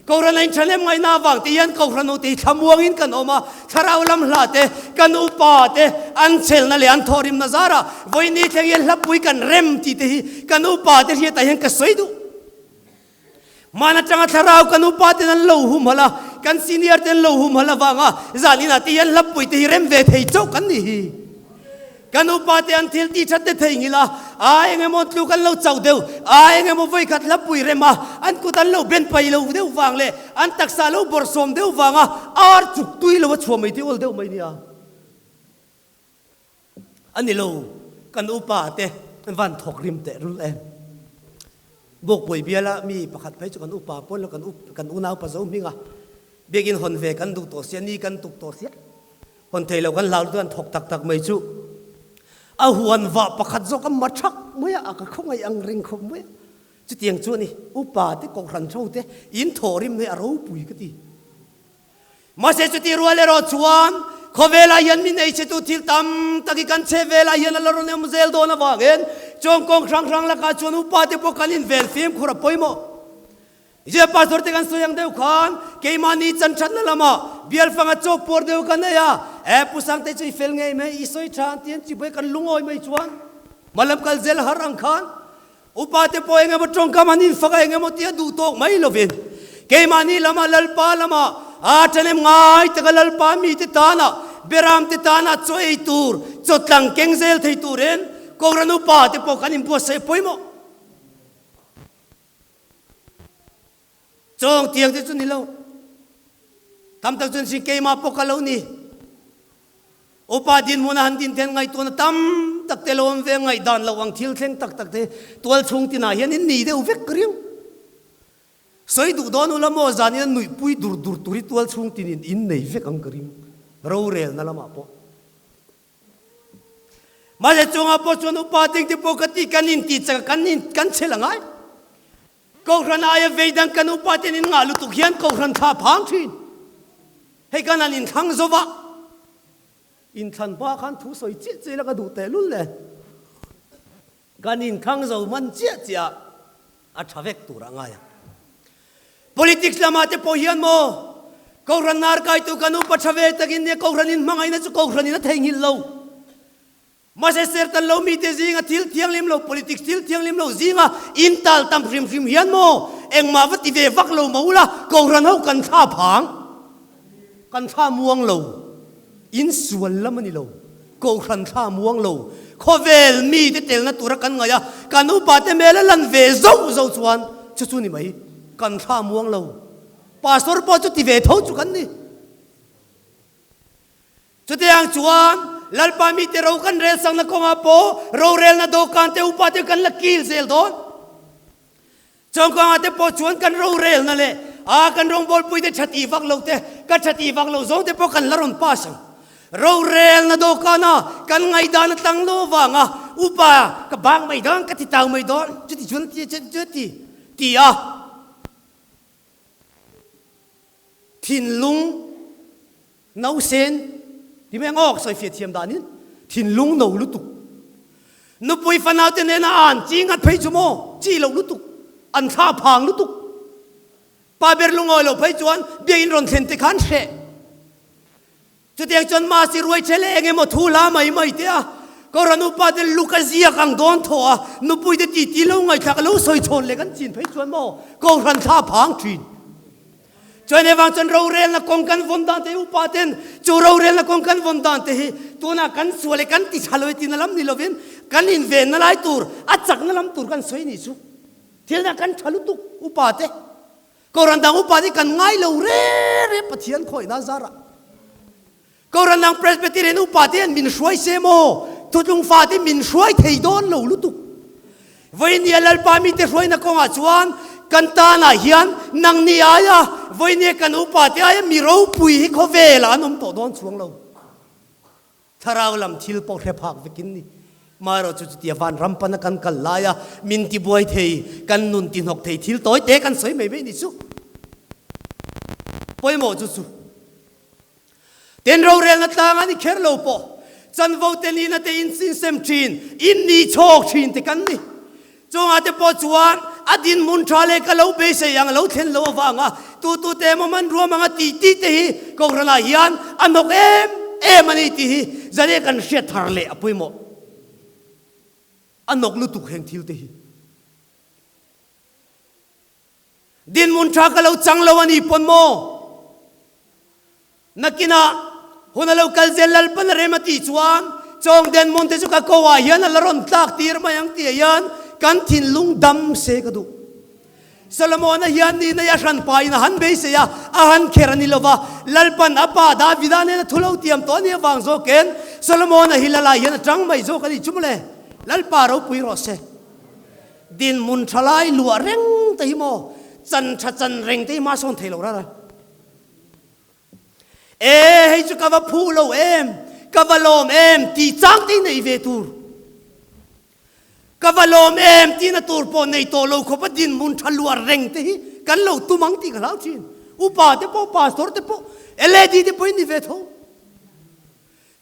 Speaker 5: Kohhran a inṭhahnem ngaihna avang te hian Kohhran hote hi thlamuangin kan awm a, thlarau lam hla te, kan upa te an chelna leh an thawhrimna zarah vawiini thleng hian hlapui kan rem tih te hi kan upa te hriatah hian ka sawi duh. Hman atanga thlarau kan upa ten an lo humhalh a, kan senior te an lo humhalh avanga zan inah te hian hlapui te hi rem ve thei chauh kan ni hi. Kan upa te an thil tih that te theihnghilh a, a eng emaw tluk an lo chauh deuh, a eng emaw vawikhat hlapui rem a, an kut an lo ben pai lo deuh vang leh an taksa lo bawrhsawm deuh vanga ar chuk tui lo a chhuah mai te awl deuh mai nia. A ni lo, kan upa te an van thawk rim teh rul em. Bawkpui biala mi pakhat phei chu kan upa pawn lo kan kan unaupa zo hming a, biakin hawn ve kan duh tawh sia, ni kan tuk tawh sia, hawn thei lo kan hlau lutuk an thawk tak tak mai chu a huan vah pakhat zawk a ma thak mai a, a ka khawngaih ang reng khawp mai a. Chutiang chu a ni, upa te kohhran tho te in thawh rim hi a ropui ka ti. Mahse chutih rual erawh chuan khawvelah hian min eichhetu thil tam tak hi kan chhe velah hian a la rawn awm zel dawn avangin chuan kawng hrang hrang lakah chuan upa te pawh kan invel fimkhur a pawimawh. Zia pastor te kan sawi ang deuh khan keimahni chanthatna lamah bial fanga chaw puar deuh kan nei a, e Pu Sangte chu i fel ngei mai, i sawi tha an ti an chibuai kan lungawi mai chuan hmalam kal zel har ang khan Upa te pawh engemaw tawngkam an infak a engemaw tia duh tawk mai lovin keimahni lama Lalpa lama a ṭhanem ngai taka Lalpa mite tana Beram te tana chaw ei tur chaw tlang keng zel thei turin Kohhran upa te pawh kan inbuatsaih pawimawh. Chawng tiang te chu ni lo. Tam tak chuan sin keimah pawh ka lo ni. Upa dinhmun a han din ten ngaihtuahna tam tak te lo awm ve ngaihdan loh ang thil thleng tak tak te tual chhung tinah hian in ni deuh vek ka ring. Sawi duh dawn ula maw zanin a nuihpui dur dur tur hi tual chhung tinin in nei vek ang ka ring rorelna lamah pawh. Mahse chungah pawh chuan upa ding te pawh ka ti kan intih chak a kan in kan chhel a ngai. Kohhran aia vei dang kan upa ten in ngah lutuk hian Kohhran thla phang thin. Hei kan han inthlang zo va, inthlan hma khan thu sawi chiah chiah ila ka duh tehlul le. Kan inthlang zo hman chiah chiah a tha vek tur a ngai ang. Politics lamah te pawh hian maw Kohhran narkaitu kan upa tha ve takin nia Kohhran in hmangaihna chu Kohhran in a theihnghilh lo. Mahse sertan lo mite zinga thil thianghlim lo, politics thil thianghlim lo zinga intal tam hrim hrim hian maw? Engmah va ti ve vak lo mah ula, Kohhran ho kan thla phang, kan thla muang lo. In sual lam a ni lo, Kohhran thla muang lo. Khawvel mite telna tura kan ngaih a, kan upate hmel a lan ve zauh zauh chuan chu chu ni mai, kan thla muang lo. Pastor pawh chu ti ve tho chu kan ni. Chutiang chuan Lalpa mite ro kan rel sakna kawngah pawh rorelna dawhkan te upa te kan la kil zel dawn. Chuan kawngah te pawh chuan kan rorelna leh a kan rawngbawlpui te thatih vak lo te, ka thatih vak lo zawng te pawh kan la rawn pass ang. Rorelna dawhkana kan ngaihdan a tlang lo vanga upa ka bang mai dawn, ka ti tau mai dawn, chuti chuan ti chuti ti a. Thinlung Nausen ti mai ang aw, ka sawi fiah thiam danin thinlung no lutuk. Nupui fanaute nena an chi ngat phei chu maw, chi loh lutuk, an thla phang lutuk. Pa ber lungawi loh phei chuan biakinn rawn thlen te khan hreh. Chutiang chuan Masi ruai che leh eng emaw thu hla mai mai te a, Kohhran upa te luk a ziak ang dawn thaw a, nupui te titi lo ngaihthlak a lo sawi chhawn leh kan chin phei chuan maw Kohhran thla phang thin. Chuan evang chuan rorelna kawng kan vawn dan te hi upa ten chu rorelna kawng kan vawn dan te hi tunah kan sual e kan ti tha lo e tina lam ni lovin kan invenna lai tur a chakna lam tur kan sawi ni chu thil na kan tha lutuk upa te Kohhran dang upa te kan ngai lo re re Pathian khawihna zarah Kohhran dang Presbyterian upa te hian min hruai se maw thutlung fa te min hruai thei dawn lo lutuk. Vawinia Lalpa mite hruaina kawngah chuan kan tanah hian nangni aia vawinia kan upa te aia mi ropui hi khawvelah an awm tawh dawn chuang lo. Thlarau lam thil pawh hre phak vekin ni. Maherawhchu chutia vanram pana kan kal laia min tibuai thei, kan nun tihnawk thei thil tawi te kan sawi mai mai ni chu. Pawimawh chu chu. Ten rorelna tlang an i kher lo pawh chanvo te nihna te in insem thin, in ni chhawk thin te kan ni. Chungah te pawh chuan a dinhmun tha leh ka lo beisei ang a lo thlen lo avanga tu tu te emaw man ruam anga tih tih te hi Kohhranah hian a hnawk em em a ni tih hi zane kan hriat thar leh a pawimawh. A hnawk lutuk heng thil te hi. Dinhmun tha ka lo chang lo a ni pawn maw? Nakinah hun a lo kal zel Lalpan a rem a tih chuan chawng dinhmun te chu ka ko ah hian a la rawn tlak tir mai ang tih ah hian kan thinlung dam se ka duh. Solomon-a hian nihna hi a hran pahin a han beisei a, a han kher a ni lo va, Lalpan a pa Davida nena thu lo tiam tawh a nih avang zawkin Solomon-a hi lalai hian a tang mai zawk a ni chu mawle. Lalpa ropui rawh se. Dinhmun tha lai luah reng te hi maw chan tha chan reng te hi ma sawn thei lo rara. E hei chu ka va phu lo em, ka va lawm em tih chang te hi nei ve tur. Ka va lawm em tihna tur pawh nei tawh lo khawpa dinhmun tha luah reng te hi kan lo tum ang tih ka hlau thin. Upa te pawh, pastor te pawh, LAD te pawh hi ni ve tho.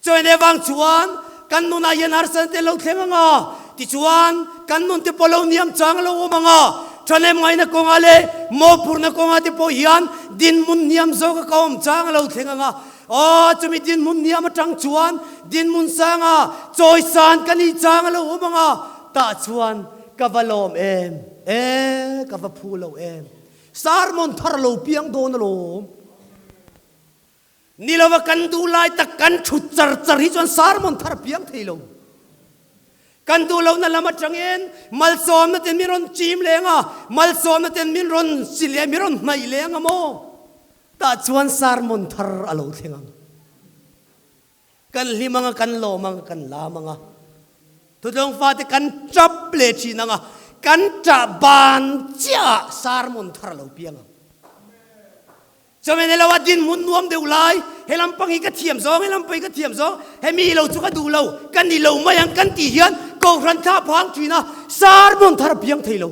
Speaker 5: Chuan evang chuan kan nunah hian harsatna te lo thleng ang a, tichuan kan nun te pawh lo niam chang a lo awm ang a, thahnem ngaihna kawngah leh mawhphurhna kawngah te pawh hian dinhmun hniam zawka ka awm chang a lo thleng ang a, aw chumi dinhmun hniam atang chuan dinhmun sanga chawisan ka nih chang a lo awm ang a, tah chuan ka va lawm em, e ka va phu lo em, sermon thar a lo piang dawn alawm. Ni lova kan duh lai tak kan thut char char hi chuan sermon thar piang thei lo. Kan duh lohna lam atangin malsawmna ten min rawn chim leng a, malsawmna ten min rawn si leh min rawn hnaih leng a maw? Tah chuan sermon thar a lo thleng ang. Kan hlim ang a, kan lawm ang a, kan lam ang a. Thutlawng fate kan tap leh thin ang a, kan tah ban chiah ah sermon thar a lo piang ang. Chawhmeh nei lo a dinhmun nuam deuh lai, he lampang hi ka thiam zawng, he lampang hi ka thiam zawng, hemi lo chu ka duh lo, ka ni lo mai ang kan tih hian Kohhran thla phang thin a, sermon thar a piang thei lo.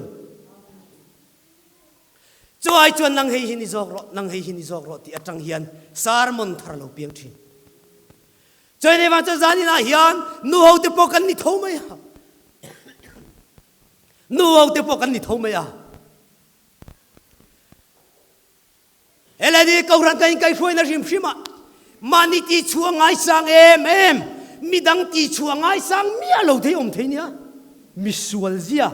Speaker 5: Chu ai chuan nang hei hi ni zawk rawh, nang hei hi ni zawk rawh tih atang hian sermon thar a lo piang thin. Chuan hei vang chuan zaninah hian nu ho te pawh kan ni tho mai a, nu ho te pawh kan ni tho mai a. Helai ni Kohhran kan inkaihhruaina hrim hrim ah mahni tih chhuah ngaisang em em, midang tih chhuah ngaisang miah lo thei awm thei nia, misual zia.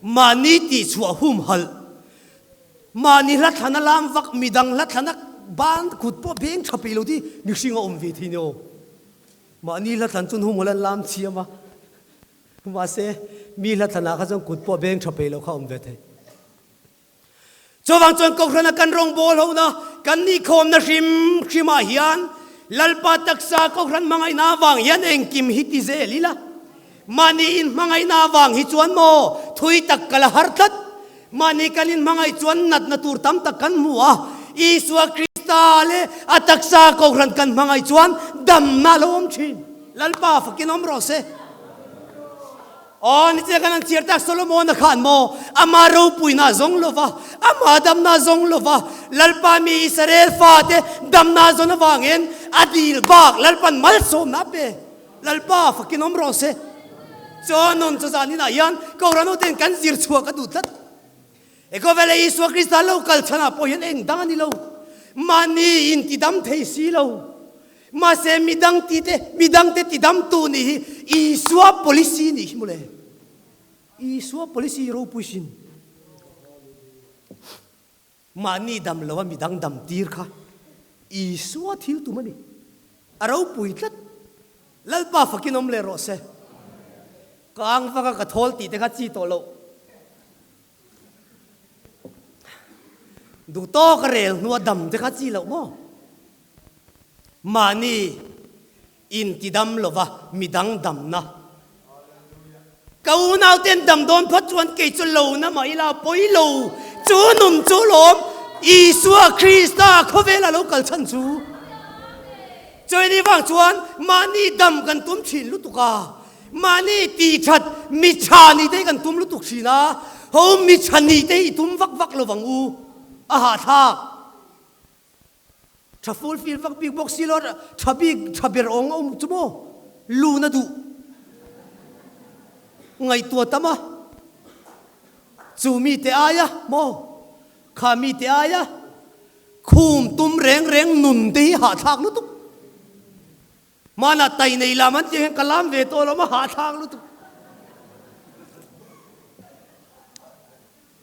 Speaker 5: Mahni tihchhuah humhalh, mahni hla thlana lam vak, midang hla thlana ban kut pawh beng tha peih lo ti mihring a awm ve thei nia aw. Mahni hla thlan chuan humhalh an lam chiam a, mahse mi hla thlanah kha chuan kut pawh beng tha peih lo kha a awm ve thei. Chuvang chuan Kohhrana kan rawngbawl hona kan nihkhawmna hrim hrimah hian Lalpa taksa Kohhran hmangaihna avang hian engkim hi ti zel ila. Mahni inhmangaihna avang hi chuan maw thui tak kal a har tlat. Mahni kan inhmangaih chuan natna tur tam tak kan hmu a, Isua Krista leh a taksa Kohhran kan hmangaih chuan damna a lo awm thin. Lalpa fakin awm rawh se. Aw, nichina kan han chhiar tak Solomona khan maw ama ropuina zawng lova, ama damna zawng lova, Lalpa mi Israel fate damna zawn avangin a dil bak Lalpan malsawmna a pe. Lalpa fakin awm rawh se. Chuan nun chu zan inah hian Kohhran hoten kan zir chhuah ka duh tlat. He khawvela Isua Krista lo kal chhanah pawh hian eng dang a ni lo. Mahni intidam thei si lo. Mahse midang tite, midangte tidamtu nih hi Isua policy nih hi mawle. Isua policy ropui sin. Mahni dam lo a midang dam tir kha Isua thil tum a ni. A ropui tlat. Lalpa fakin awm leh rawh se. Ka ang vak a ka thawl tih te kha chi tawh loh. Duh tawk a rel hnua dam te kha chi loh maw? Mahni intidam lova midang damna. Ka unauten dam dawn phawt chuan kei chu lo na mah ila pawi lo. Chu nun chu lawm Isua Krista khawvela lo kal chhan chu. Chuaini vang chuan mahni dam kan tum thin lutuk a. Mahni ti that mi tha ni te hi kan tum lutuk thin a, ho mi tha ni te hi i tum vak vak lovang u, a hahthlak. Tha fulfill vak bik bawk si lo, tha bik tha ber awng a awm chu maw, lun a duh. Ngaihtuah tam a, chu mi te aia maw, kha mi te aia khum tum reng reng nun te hi hahthlak lutuk. Hmanah tai nei lam an tih hian ka lam ve tawh lo a hahthlak lutuk.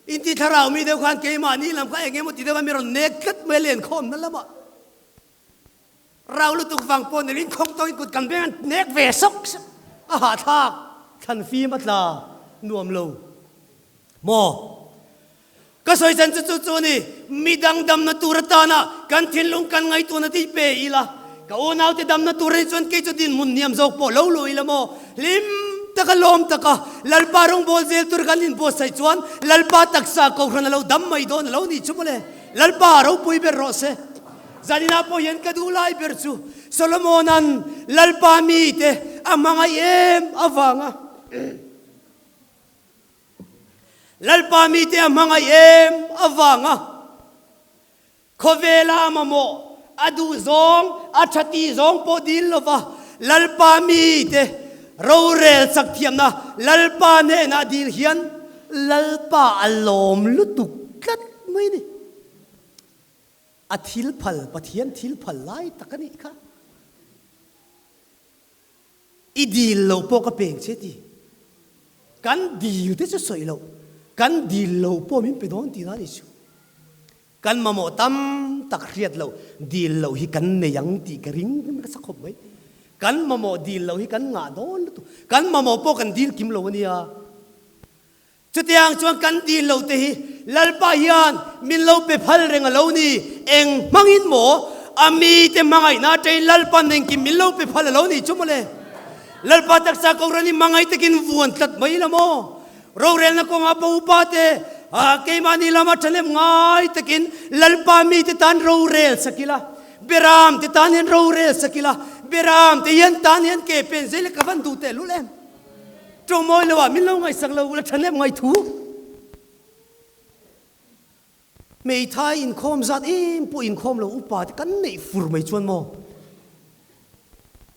Speaker 5: Inti thlarau mi deuh khan keimahni lam kha eng emaw ti deuh a mi rawn nek tlat mai a len khawmna lamah. Rau lutuk vang pawh ni rin khawng tawhin kut kan beng an nek ve sawk sawk a hahthlak thlan fim a tla nuam lo maw? Ka sawi chan chu chu chu a ni, mi dang damna tur atana kan thinlung kan ngaihtuahna tih pe ila, ka unaute damna tur a nih chuan kei chu dinhmun hniam zawk pawh lo luh ila maw? Hlim taka lawm taka Lalpa rawngbâwl zel tur kan inbuatsaih chuan Lalpa taksa kohhran a lo dam mai dawn a lo nih chu mawle. Lalpa ropui ber rawh se. Zaninah pawh hian ka duh lai ber chu Solomona'n Lalpa mite a hmangaih em avanga. Lalpa mite a hmangaih em avanga khawvela a mamawh, a duh zawng, a tha tih zawng pawh dil lova Lalpa mite rorel chak thiamna Lalpa hnenah dil hian Lalpa a lawm lutuk tlat mai a ni. A thil phal, Pathian thil phal lai tak a nih kha. I dil lo pawh ka peng che ti. Kan dil te chu sawi loh, kan dil lo pawh min pe dawn tihna a ni chu. Kan mamawh tam tak hriat loh dil loh hi kan nei ang tih ka ring ka sa khawp mai. Kan mamawh dil loh hi kan ngah dawn lutuk. Kan mamawh pawh kan dil kim lo a nia. Chutiang chuan kan dil lo te hi Lalpa hian min lo pe phal reng a lo ni. Eng hmangin maw a mite hmangaihna aṭain Lalpa'n engkim min lo pe phal a lo ni chu mawle. Lalpa taksa Kohhran hi hmangaih takin vuan tlat mai ila maw? Rorelna kawngah pawh upa te keimahni lama ṭhahnem ngai takin Lalpa mite tan rorel sak ila, Beram te tan hian rorel sak ila, Beram te hian tan hian ke pen zel hi ka van duh tehlul em? Tawngmawi lo ah min lo ngaihsak lo la tha nem ngai thu. Hmeithai inkhawm zat em pawh inkhawm lo upa te kan neih fur mai chuan maw.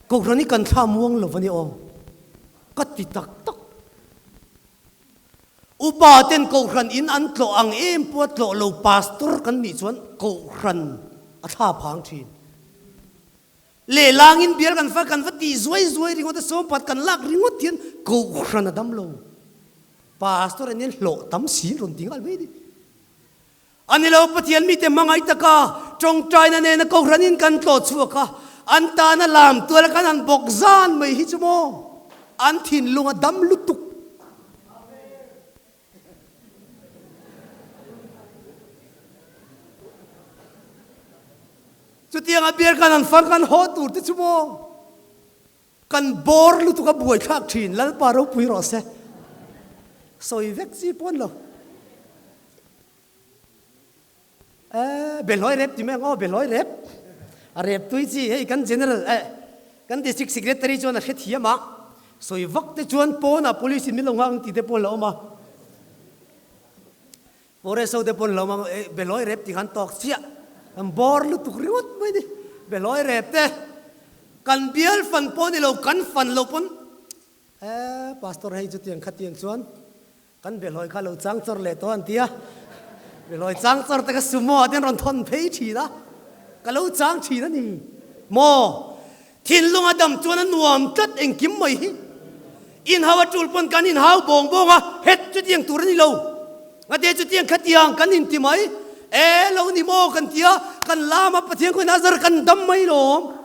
Speaker 5: Kohhran hi kan thla muang lo a ni aw. Ka ti tak tak. Upa ten kohhran in an tlawh ang em pawh a tlawh lo pastor kan nih chuan kohhran a thla phang thin. Lehlangin bial kan fa kan va tih zuai zuai ringawt a, sawmpat kan lak ringawt hian kohhran a dam lo. Pastor an in hlawh tam si rawn ti nghal mai a ni. A ni lo, Pathian mite hmangaih taka tawngtaina nena Kohhranin kan tlawh chhuak a, an tana lam tuala kan han bawk zan mai hi chu maw an thinlung a dam lutuk. Chutianga biar kan han fang kan haw tur te chu maw kan bawr lutuk a buaithlak thin Lalpa ropui rawh se. Sawi vek chi pawn lo. Eh, behlawi rep ti mai ang aw, behlawi rep. A rep tui chi hei kan general eh kan district secretary chuan a hrethiam a, sawi vak te chuan pawnah police in min lo nghak ang tih te pawh an lo awm a. Forest ho te pawh an lo awm a, eh behlawi rep ti khan tawk chiah, an bawr lutuk ringawt mai ni. Behlawi rep te kan bial fan pawh ni lo, kan fan lo pawn eh pastor hei chutiang khatiang chuan Kan behlawi kha lo chang chawr leh tawh an ti a, behlawi chang chawr te kha sumo ah te an rawn thawn phei thin a, ka lo chang thin a ni maw? Thinlung a dam chuan a nuam tlat engkim mai hi. Inhau a tul pawn kan inhau bawng bawng a, het chutiang tur a ni lo. Ngate chutiang khatiang kan inti mai, e lo ni maw kan ti a, kan lam a Pathian khawi nazar kan dam mai lawm.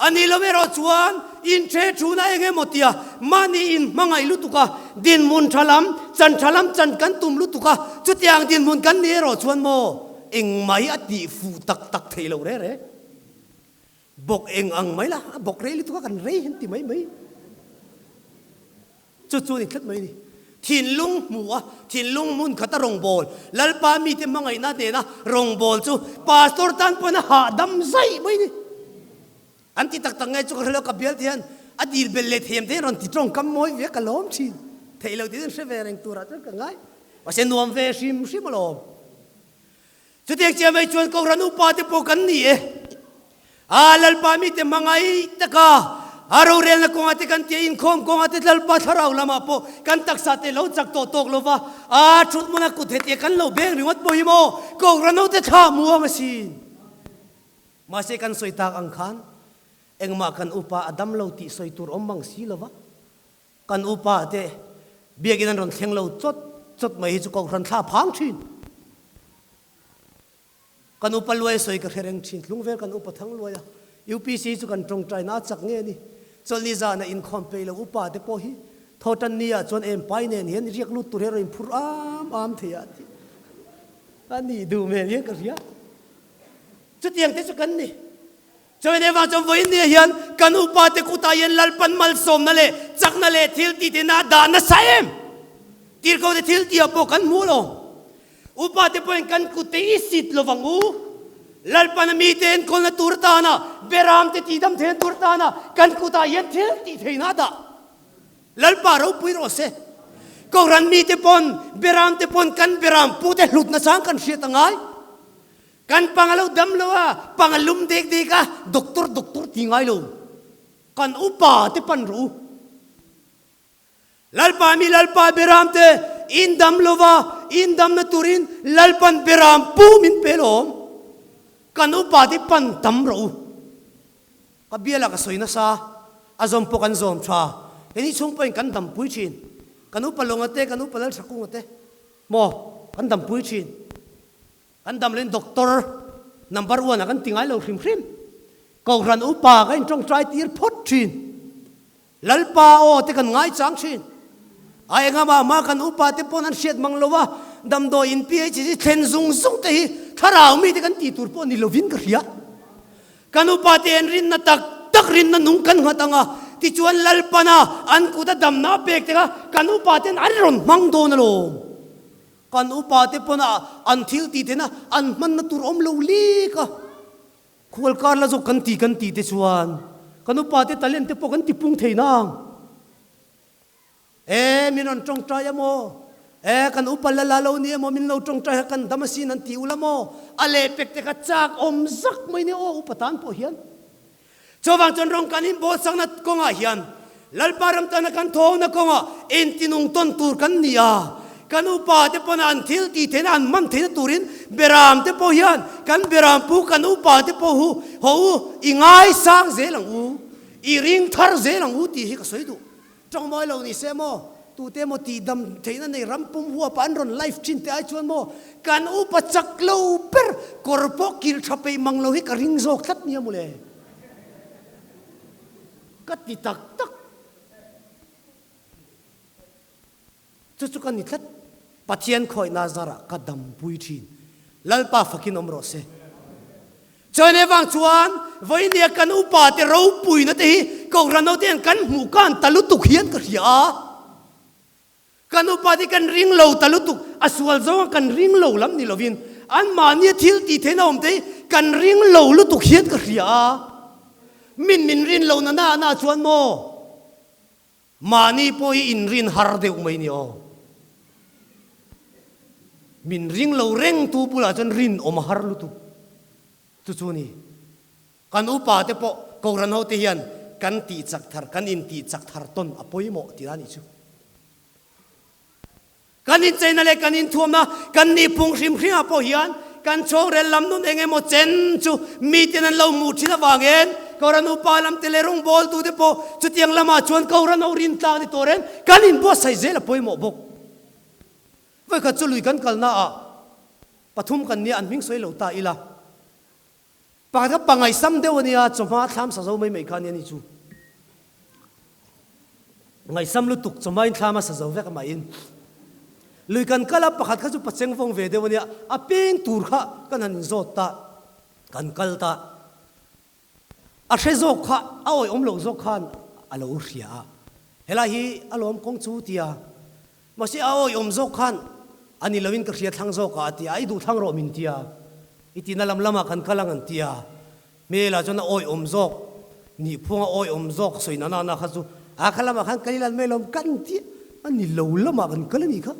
Speaker 5: A ni lo erawh chuan inṭhe ṭhuna eng emaw tia mahni in hmangaih lutuk a, dinhmun ṭha lam, chan ṭha lam chan kan tum lutuk a, chutiang dinhmun kan ni erawh chuan maw engmai a tih fuh tak tak thei lo reh reh. Bawk eng ang mai la, a bawk rei lutuk a kan rei hian ti mai mai. Chu chu a ni tlat mai a ni. Thinlung hmu a, thinlung hmun khata rawngbâwl, Lalpa mite hmangaihna nena rawngbâwl chu pastor tan pawhin a hahdam zaih mai a ni. An ti tak tak nge chu ka hre lo, ka bial te hian a dil belh leh thiam te hian rawn ti tawngkam mawi ve a, ka lawm thin. Theih loh tiin hre ve reng turah chuan ka ngai. Mahse nuam ve hrim hrim alawm. Chutiang chiah mai chuan Kohhran upa te pawh kan ni e. A Lalpa mite hmangaih taka a rorelna kawngah te kan tia inkhawm kawngah te Lalpa thlarau lamah pawh kan taksa te lo chak tawh tawk lova a thut hmuna kut hetia kan lo beng ringawt pawh hi maw Kohhran ho te thla muang asin. Mahse kan sawi tak ang khan engmah kan upa a dam lo tih sawi tur awm mang si lova Kan upa te biakin an rawn thleng lo chawt chawt mai hi chu Kohhran thla phang thin. Kan upa luai sawi ka hre reng thin, thlung vel kan upa thang luai a, UPC chu kan tawngtai na a chak nge ni. Chawlhni zana inkhawm peih lo upa te pawh hi Thawhtan ni ah chuan em pai nen hian riak lut tur hi a rawn inphur am am thei a tih a nih duh hmel hian ka hria. Chutiang te chu kan ni. Chawin evang chuan vawiin nia hian kan upate kutah hian Lalpan malsawmna leh chakna leh thil tih theihna a dah nasa em? Tirhkohte thil tihah pawh kan hmu lo. Upate pawhin kan kutte i sit lo vang u. Lalpan a mite enkawlna tur atana, beramte tihdam theihna tur atana kan kutah hian thil tih theihna a dah. Lalpa ropui rawh se. Kohhran mite pawn, beramte pawn kan beram pute hlutna chang kan hriat a ngai. Kan pang a lo dam lo a, pang a lum dek dek a, doctor doctor ti ngai lo. Kan upa te pan rawh u. Lalpa mi Lalpa Beram te in dam lo va, in damna turin Lalpan Beram pu min pe lawm. Kan upa te pan tam rawh u. Ka biala ka sawi nasa, a zawm pawh kan zawm tha. Keini chhung pawhin kan dampui thin. Kan upa Lawnga te, kan upa Lalthakunga te maw kan dampui thin. Kan dam loin doctor number one ah kan ti ngai lo hrim hrim. Kohhran upa ka in tawngtai tir phawt thin. Lalpa aw te kan ngai chang thin. A engah mah kan upa te pawn an hriat mang lo a, damdawi in PHC thlen zung zung te hi thlarau mi te kan ti tur pawh ni lovin ka hria. Kan upa te an rinna tak tak rinna nung kan nghat ang a, tichuan Lalpana an kut a damna a pek te kha kan upa ten an rawn hmang dawn alawm. Kan upa te pawn a an thil tih theihna an hmanna tur awm lo lek a, khual kar la zawk kan ti kan tih te chuan kan upa te talent te pawh kan ti pung thei nang. E min rawn tawngtai emaw, e kan upa la la lo ni emaw min lo tawngtai kha kan dam asin an ti ula maw, a lehpek te kha chak awm zak mai nia aw upa tan pawh hian. Chuvang chuan rawng kan inbawlsakna kawngah hian Lalpa ram tana kan thawhna kawngah entinung tawn tur kan ni a, kan upa te pawn an thil tih theihna an man theihna turin beram te pawh hian kan beram pu kan upa te pawh hu haw u i ngaisang zel ang u, i ring thar zel ang u tih hi ka sawi duh. Tawngmawi lo ni se maw? Tute emaw tihdam theihna nei ram pum huapa an rawn live thin te ai chuan maw kan upa chak lo ber kawr pawh kil tha peih mang lo hi ka ring zawk tlat nia mawle. Ka ti tak tak. Chu chu ka ni tlat. Pathian khawihna zarah ka dampui thin. Lalpa fakin awm rawh se. Chuan evang chuan vawinia kan upa te ropuina te hi Kohhran ho te hian kan hmuh kan ta lutuk hian ka hria a. Kan upa te kan ring lo ta lutuk, a sual zawnga kan ring lo lam ni lovin anmahnia thil tih theihna awm te hi kan ring lo lutuk hian ka hria a. Min min rin lo na na na chuan maw? Mahni pawh hi inrin har deuh mai ni aw. Min ring lo reng tu bulah chuan rinawm a har lutuk. Chu chu ni. Kan upa te pawh Kohhran ho te hian kan tih chak thar, kan intih chak thar tawn a pawimawh tih a nih chu. Kan incheina leh kan inthuamna, kan nihphung hrim hrimah pawh hian kan chhawng rel lam nun eng emaw chen chu miten an lo hmuh thin avangin Kohhran upa lam te leh rawngbawltute pawh chutiang lamah chuan Kohhran ho rin tlak ni tur in kan inbuatsaih zel a pawimawh bawk. Vawikhat chu lui kan kalnaah pathum kan nia an hming sawi lo ta ila. Pakhat kha pangaisam deuh a nia, chawhma thlam sa zo mai mai kha a nia ni chu. Ngaisam lutuk chawhma in thlam a sa zo vek amah in. Lui kan kal a, pakhat kha chu pacheng vawng ve deuh a nia, a peng tur kha kan han inzawt ta, kan kal ta. A hre zawk kha, a awih awm lo zawk khan a lo hria a, helai hi a lawm kawng chu tia. Mahse a awih awm zawk khan a ni loin ka hria thlang zawk ah a ti a, i duh thlang rawh min ti a, i tina lam lamah kan kal ang an ti a, hmel ah chuan a awih awm zawk nih phung a awih awm zawk sawi na na kha chu a kha lamah khan kal ila an mai lo kan ti a, a ni lo lamah kan kal a nih kha.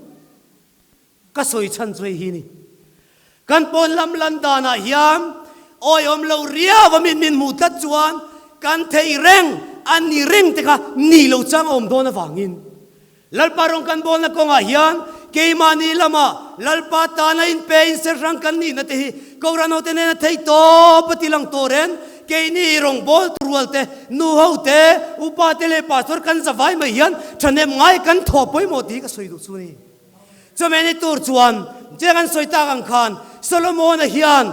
Speaker 5: Ka sawi chhan chu hei hi ni. Kan pawn lam lan danah hian awih awm lo riau a min min hmuh tlat chuan kan thei reng a ni reng te kha ni lo chang a awm dawn avangin Lalpa rawng kan bawlna kawngah hian keimahni lama Lalpa tana inpe inserhrang kan nihna te hi Kohhran hote nena thei tawp a ti lang tawh reng. Keini rawngbawltu rual te, nu ho te, upa te leh pastor kan zavai mai hian thahnem ngai kan thawh pawimawh tih hi ka sawi duh chu a ni. Chumi ni tur chuan chiang an sawi tak ang khan Solomon-a hian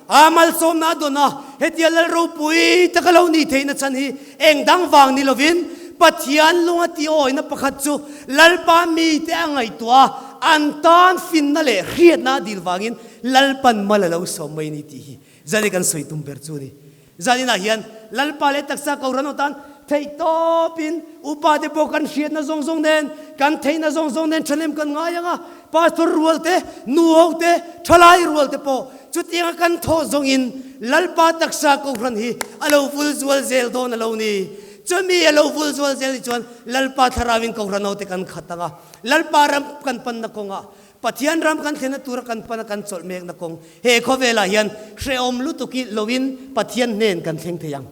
Speaker 5: a malsawmna a dawn a, hetia lal ropui taka lo nih theihna chhan hi eng dang vang ni lovin Pathian lung a tih awina pakhat chu Lalpa mite a ngaihtuah a, an tan finna leh hriatna a dil vangin Lalpan mal a lo sawm mai a ni tih hi zan i kan sawi tum ber chu a ni. Zaninah hian Lalpa leh taksa Kohhran ho tan theihtawpin upate pawh kan hriatna zawng zawng nen, kan theihna zawng zawng nen thahnem kan ngai ang a, Pastor rual te, nu ho te, thalai rual te pawh chutianga kan thawh zawngin Lalpa taksa Kohhran hi a lo vul zual zel dawn a lo ni. Chumi a lo vul zual zel ni chuan Lalpa thlarauin Kohhran ho te kan khat ang a, Lalpa ram kan panna kawngah Pathian ram kan thlenna tura kan pana kan chawlh mekna kawng he khawvelah hian hrehawm lutuk i loin Pathian hnen kan thleng thei ang.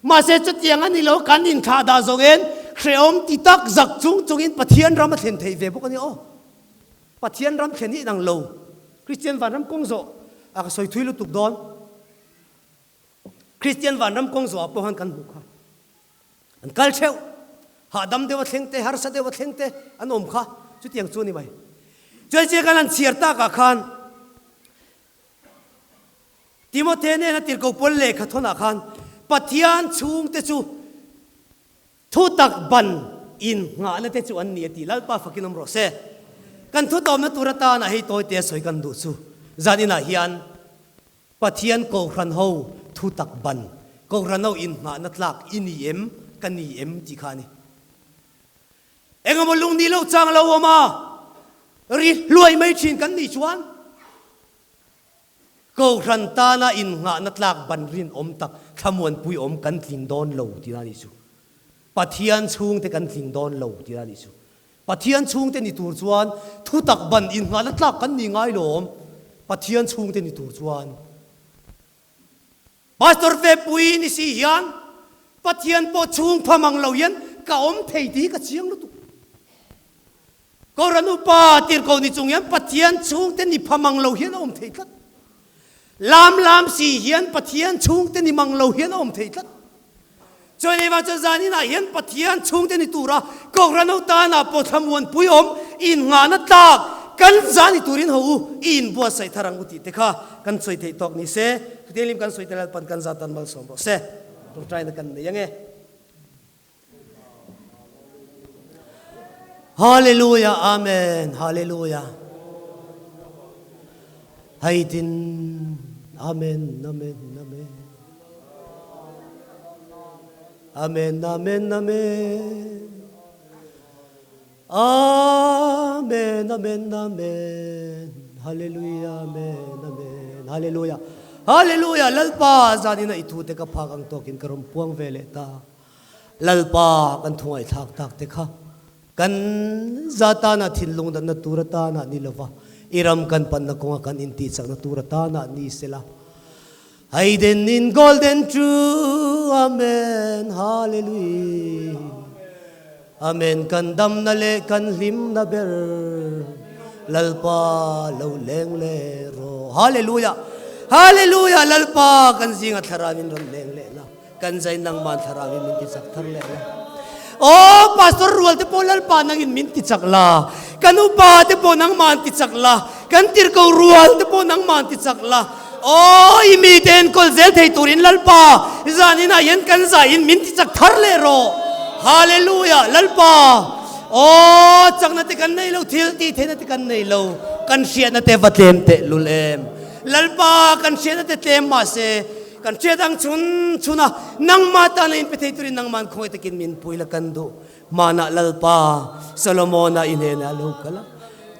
Speaker 5: Mahse chutiang a ni lo, kan inthlah dah zawngin hrehawm ti tak zak chung chungin Pathian ram a thlen thei ve bawk a ni aw. Pathian ram thlen hi inang lo. Kristian vanram kawng zawh a ka sawi thui lutuk dawn. Kristian vanram kawng zawhah pawh khan kan hmuh kha. An kal theuh. Hahdam deuh a thleng te, harsa deuh a thleng te an awm kha. Chutiang chu a ni mai. Chuan chiah khan an chhiar takah khan Timothea nena tirhkoh pawl lehkha thawnah khan Pathian chhungte chu thutak ban innghahna te chu an ni a ti. Lalpa fakin awm rawh se. Kan thutawmna tur atana hei tawi te a sawi kan duh chu zan inah hian Pathian Kohhran ho thutak ban, Kohhran ho inngahna tlak i ni em, ka ni em tih kha a ni. Engemaw lung nih loh chang lo awm a, ri hluai mai thin kan nih chuan Kohhran tana inngahna tlak ban rinawm tak thlamuanpui awm kan tling dawn lo tih a nih chu. Pathian chhungte kan tling dawn lo tih a nih chu. Pathian chhungte ni tur chuan thutak ban inngahna tlak kan ni ngai lawm. Pathian chhungte ni tur chuan Pastor ve pui ni si hian Pathian pawh chhung pham ang lo hian ka awm thei tih hi ka chiang lutuk. Kohhran upa tirhkoh ni chung hian Pathian chhungte ni pham ang lo hian a awm thei tlat. Lam lam si hian Pathian chhungte ni mang lo hian a awm thei tlat. Chuan hei vang chuan zaninah hian Pathian chhungte ni tura Kohhran ho tana pawh thlamuanpui awm innghahna tlak kan zah ni turin ho u i inbuatsaih thar ang u tih te kha kan sawi theih tawk ni se. Chutiang lim kan sawi te Lalpan kan zah tan malsawm rawh se. Tawngtaina kan nei ange. Hallelujah Amen Hallelujah Haidin Amen Amen Amen Amen Amen Amen Amen Amen Amen Hallelujah Amen Amen Hallelujah Hallelujah Lalpa zanina i thu te ka phak ang tawkin ka rawn puang ve leh ta Lalpa kan thu ngaihthlak tak te kha kan za tana thinlung danna tur atana ni lova i ram kan panna kawnga kan intihchakna tur atana ni sela Hayden in golden true Amen Hallelujah Amen kan damna leh kan hlimna ber Lalpa lo leng leh rawh Hallelujah Hallelujah Lalpa kan zinga thlarauin rawn leng leh la. Kan zai nangman thlarau in min ti chak thar leh la. Aw pastor rual te pawh Lalpa nangin min ti chak la. Kan upa te pawh nangman ti chak la. Kan tirko rual te pawh nangman ti chak la. Aw i mi te enkawl zel thei turin Lalpa zanin ah hian kan zai in min ti chak thar leh rawh. Hallelujah Lalpa aw chakna te kan nei lo thil tih theihna te kan nei lo kan hriatna te va tlem teh lul em. Lalpa kan hriatna te tlem mahse Kan hriat ang chhun chhun a, nangmah tana inpe thei turin nangman khawngaih takin min pui la kan duh. Hmanah Lalpa Solomona i hnenah a lo kal a.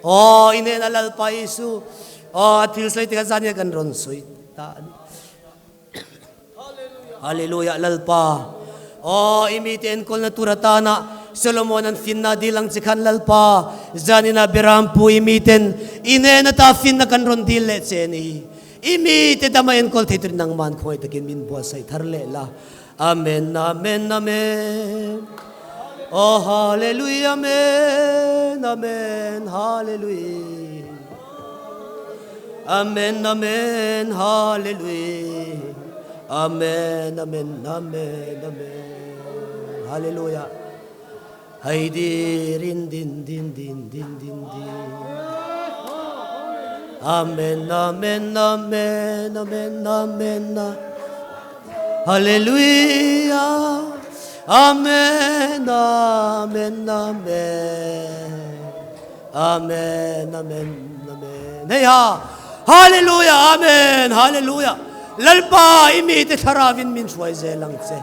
Speaker 5: Aw, i hnenah Lalpa Isu, aw, a thil sawi te kha zan hian kan rawn sawi ta a ni. Hallelujah, Lalpa, aw, i mite enkawlna tur atana Solomon an finna dil ang che khan Lalpa, zaninah Berampu i miten i hnen ata finna kan rawn dil leh che a ni. I mite dama enkawl thei turin nangman khawngaih takin min buatsaih thar leh la. Amen, Amen, Amen. Oh, Hallelujah, Amen, Amen, Hallelujah. Amen, Amen, Hallelujah. Amen, Amen, Amen, Amen. Hallelujah. Hei dirin din din din din din din. Amen, amen, amen, amen, amen. Hallelujah. Amen, amen, amen. Amen, amen, amen. Hei ha. Hallelujah, amen, hallelujah. Lalpa i mite thlaravin min hruai zel ang che.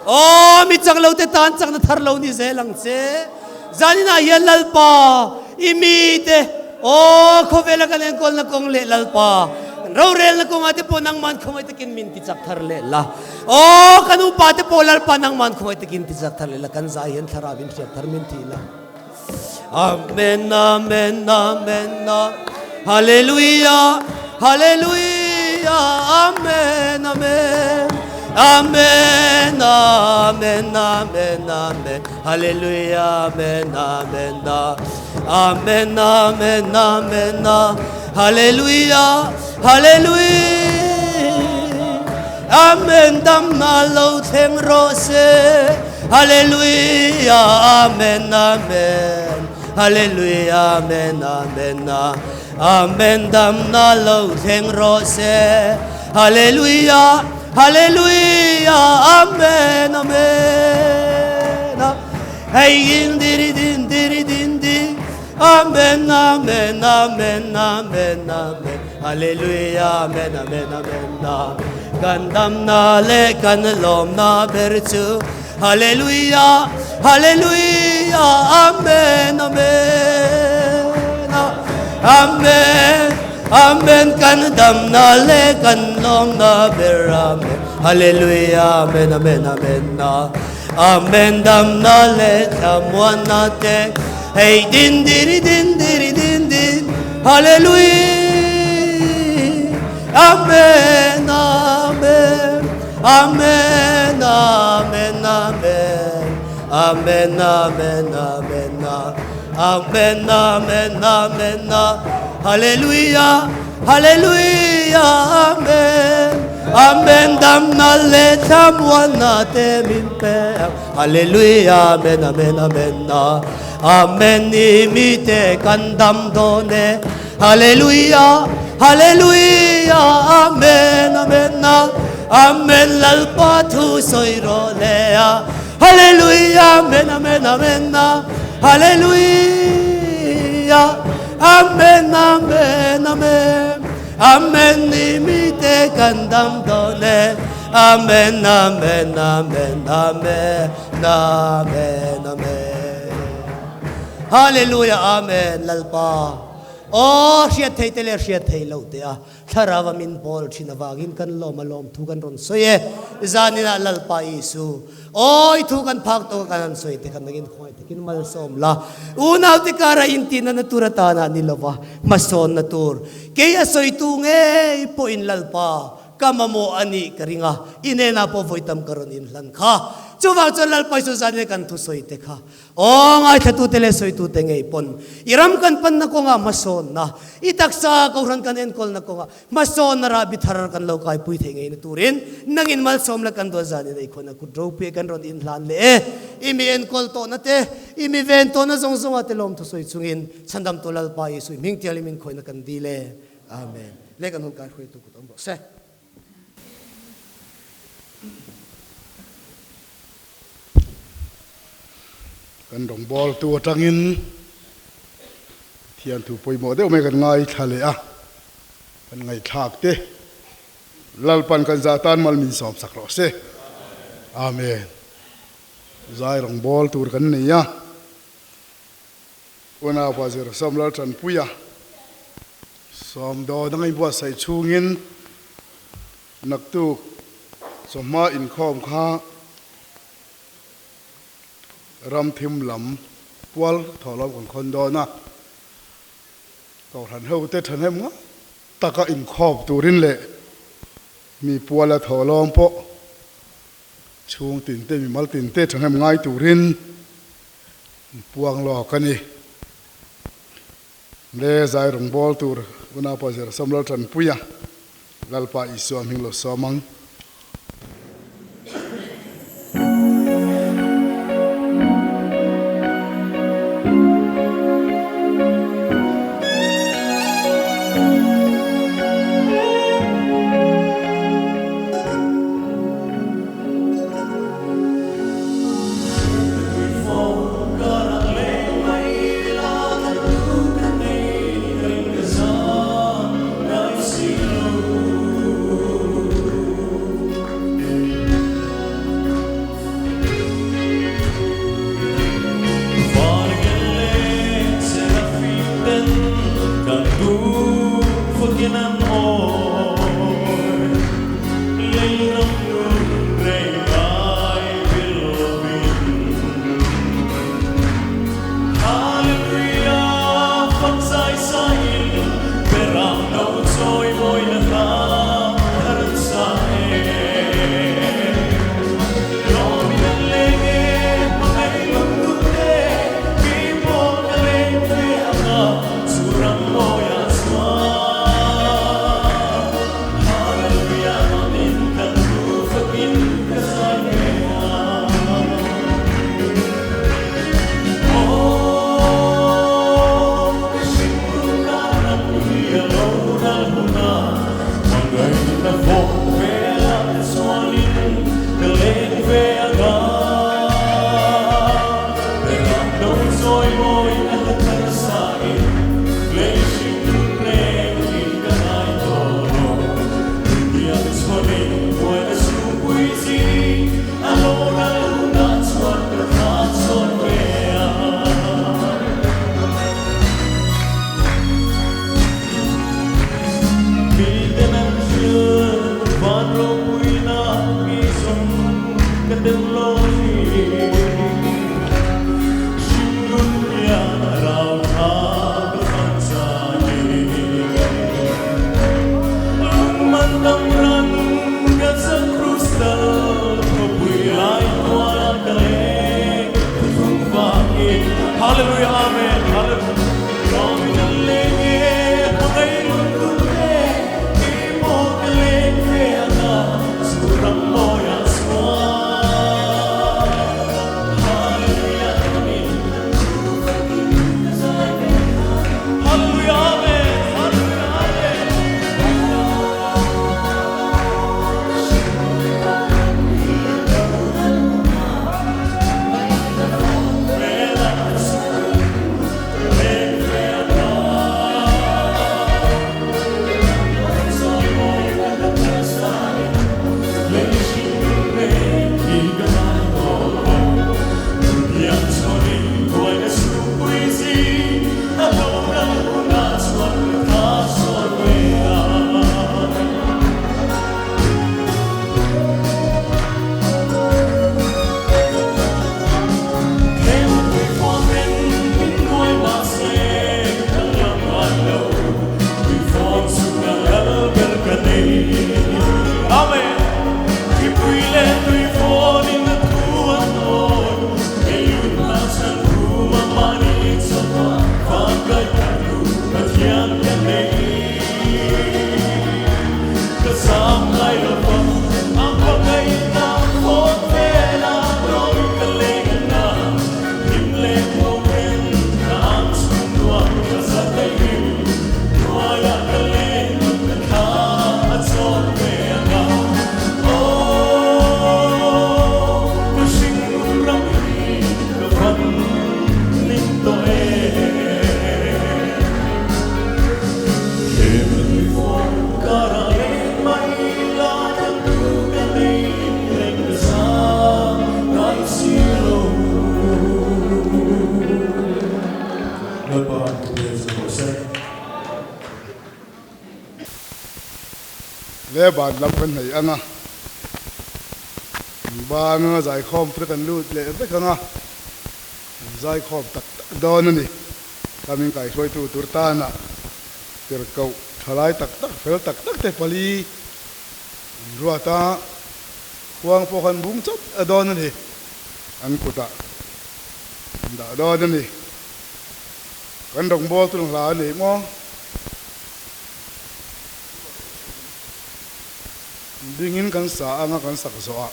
Speaker 5: Aw, mi chak lo te tan chakna thar lo ni zel ang che. Zaninah hian Lalpa i mite aw khawvela kan enkawlna kawng leh Lalpa kan rorelna kawngah te pawh nangman khawngaih takin min ti chak thar leh la. Aw, kan upa te pawh Lalpa nangman khawngaih takin ti chak thar leh la. Kan zai hian thlarauin hriat thar min ti la. Amen, amen, amen, Hallelujah, Hallelujah, amen, amen, amen, amen, amen, amen, Hallelujah, amen, amen, amen, amen, amen, Hallelujah, Hallelujah, amen, dam na lo thleng rawh se. Hallelujah, Amen, Amen. Hallelujah, Amen, Amen. Amen, damna lo thleng rawh se. Hallelujah, Hallelujah, Amen, Amen. Hey, in diri din diri din di. Amen, Amen, Amen, Amen, Amen. Hallelujah, Amen, Amen, Amen. Kan damna leh kan lawmna ber chu Hallelujah, Hallelujah, Amen, Amen, Amen, Amen. Kan damna leh kan lawmna ber Amen, Hallelujah, Amen, Amen, Amen, Amen. Damna leh thlamuanna te hei din diri din diri din din Hallelujah. Amen, Amen, Amen, Amen, Amen, Amen, Amen, Amen, Amen, Amen, Amen, Hallelujah, Hallelujah, Amen, Amen damna leh thlamuanna te min pe ang Hallelujah Amen Amen Amen a Amen i mite kan dam dawn e Hallelujah Hallelujah Amen Amen a Amen Lalpa thu sawi rawh le a Hallelujah Amen Amen Amen a Hallelujah Amen Amen Amen Amen i mite kan dam dawn e Amen Amen Amen Amen Amen Amen Hallelujah Amen Lalpa Aw hriat thei te leh hriat thei loh te a Thlarau a min pawl thin avangin kan lawm a lawm thu kan rawn sawi e. Zaninah Lalpa Isu, Awi thu kan phak tawk a kan han sawi te kha nangin khawngaih takin malsawm la. Unaute kara intihna na tur atana ni lova hmasawnna tur kei a sawitu ngei pawhin Lalpa ka mamawh a nih ka ring a, i hnenah pawh vawi tam ka rawn inhlan kha. Chuvang chuan Lalpa Isu zanin kan thusawi te kha Aw, ngaithlatute leh sawitute ngei pawn i ram kan panna kawnga hmasawnna, i taksa kohhran kan enkawlna kawnga hmasawnna rahbi thar kan lo kaipui theih ngeina turin nangin malsawm la kan duat zanin ei khawn a kut ropui kan rawn inhlan leh e. I mi enkawl tawhna te, i mi ven tawhna zawng zawnga te lawmthu sawi chungin Chhandamtu Lalpa Isui hming tialim inkhawihna kan dil e. Amen. Leh kan hun kaihruaitu kut awm rawh se.
Speaker 2: Kan rawngbawltu atangin Pathian thu pawimawh deuh mai kan ngaithla leh a, kan ngaihthlak te Lalpan kan zah tan mal min sawm sak rawh se. Amen. Zai rawngbâwl tur kan nei a, Unaupa Zirsawm Laltanpuia sawmdawn anga inbuatsaih chhungin naktuk chawhma inkhawm kha ram thim lam pual thawhlawm kan khawn dawn a, Kohhran hote thahnem ngawt taka inkhawm turin leh mi puala thawhlawm pawh chhung tinte mimal tinte thahnem ngai turin puang lawk a ni. Le zai rawngbâwl tûr unaupa Jerusalem lal ṭanpuia Lalpa Isua hming lo sâwm ang. Le ban lam kan hnaih ang a, kan ban anga zaikhawm te kan lut leh vek ang a, kan zaikhawm tak tak dawn a ni. Khamin kaihruaitu tur tana tirhkoh thalai tak tak fel tak tak te pali an ruat a, khuang pawh khan bung chawp a dawn a ni, an kutah an dah dawn a ni. Kan rawngbawltu hla a ni maw? Dingin kan sa anga kan sak zawh ah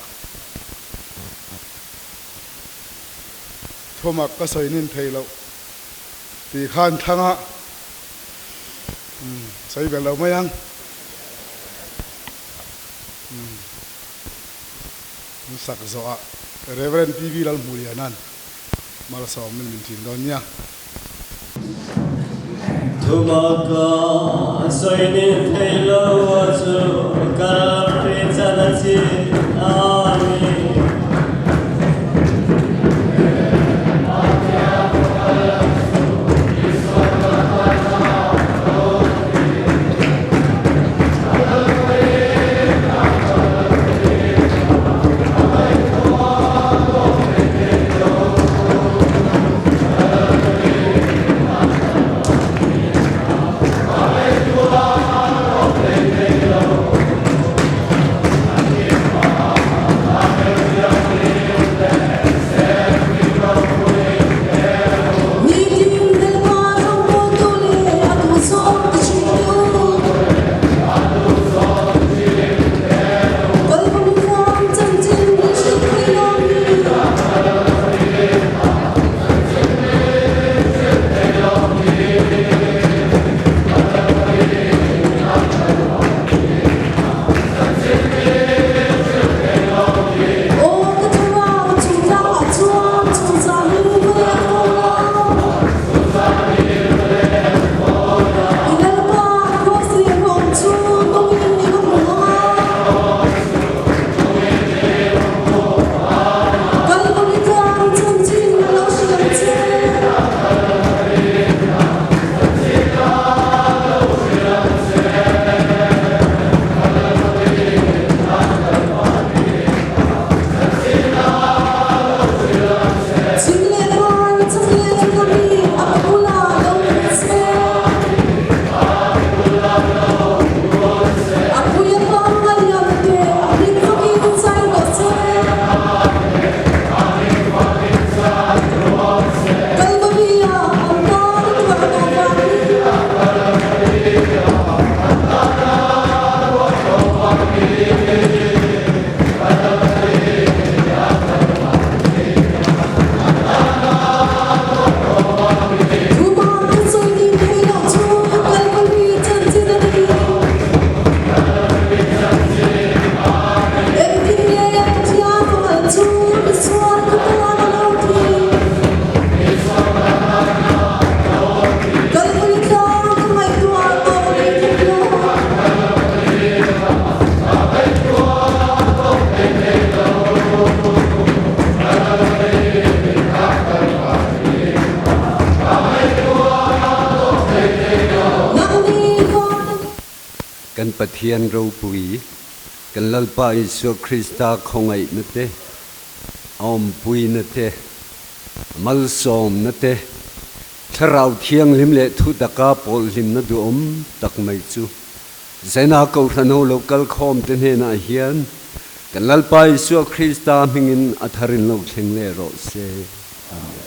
Speaker 2: thumak ka sawi nin thei loh tih khan thlang a sawi ber lo mai ang. Kan sak zawh ah Rev. PV Lalhmuliana'n Malsawmin min ṭin dawn nia.
Speaker 6: Thumaka sawi nin thei lo chu ka ram chan a chi a ni.
Speaker 7: Kan Pathian ropui, kan Lalpa Isua Krista khawngaihna te, a awmpuina te, a malsawmna te, Thlarau Thianghlim leh Thutaka pawlhlimna duhawm tak mai chu Zena Kohhran ho lo kal khawm te hnenah hian kan Lalpa Isua Krista hmingin a tharin lo thleng leh rawh se. Amen.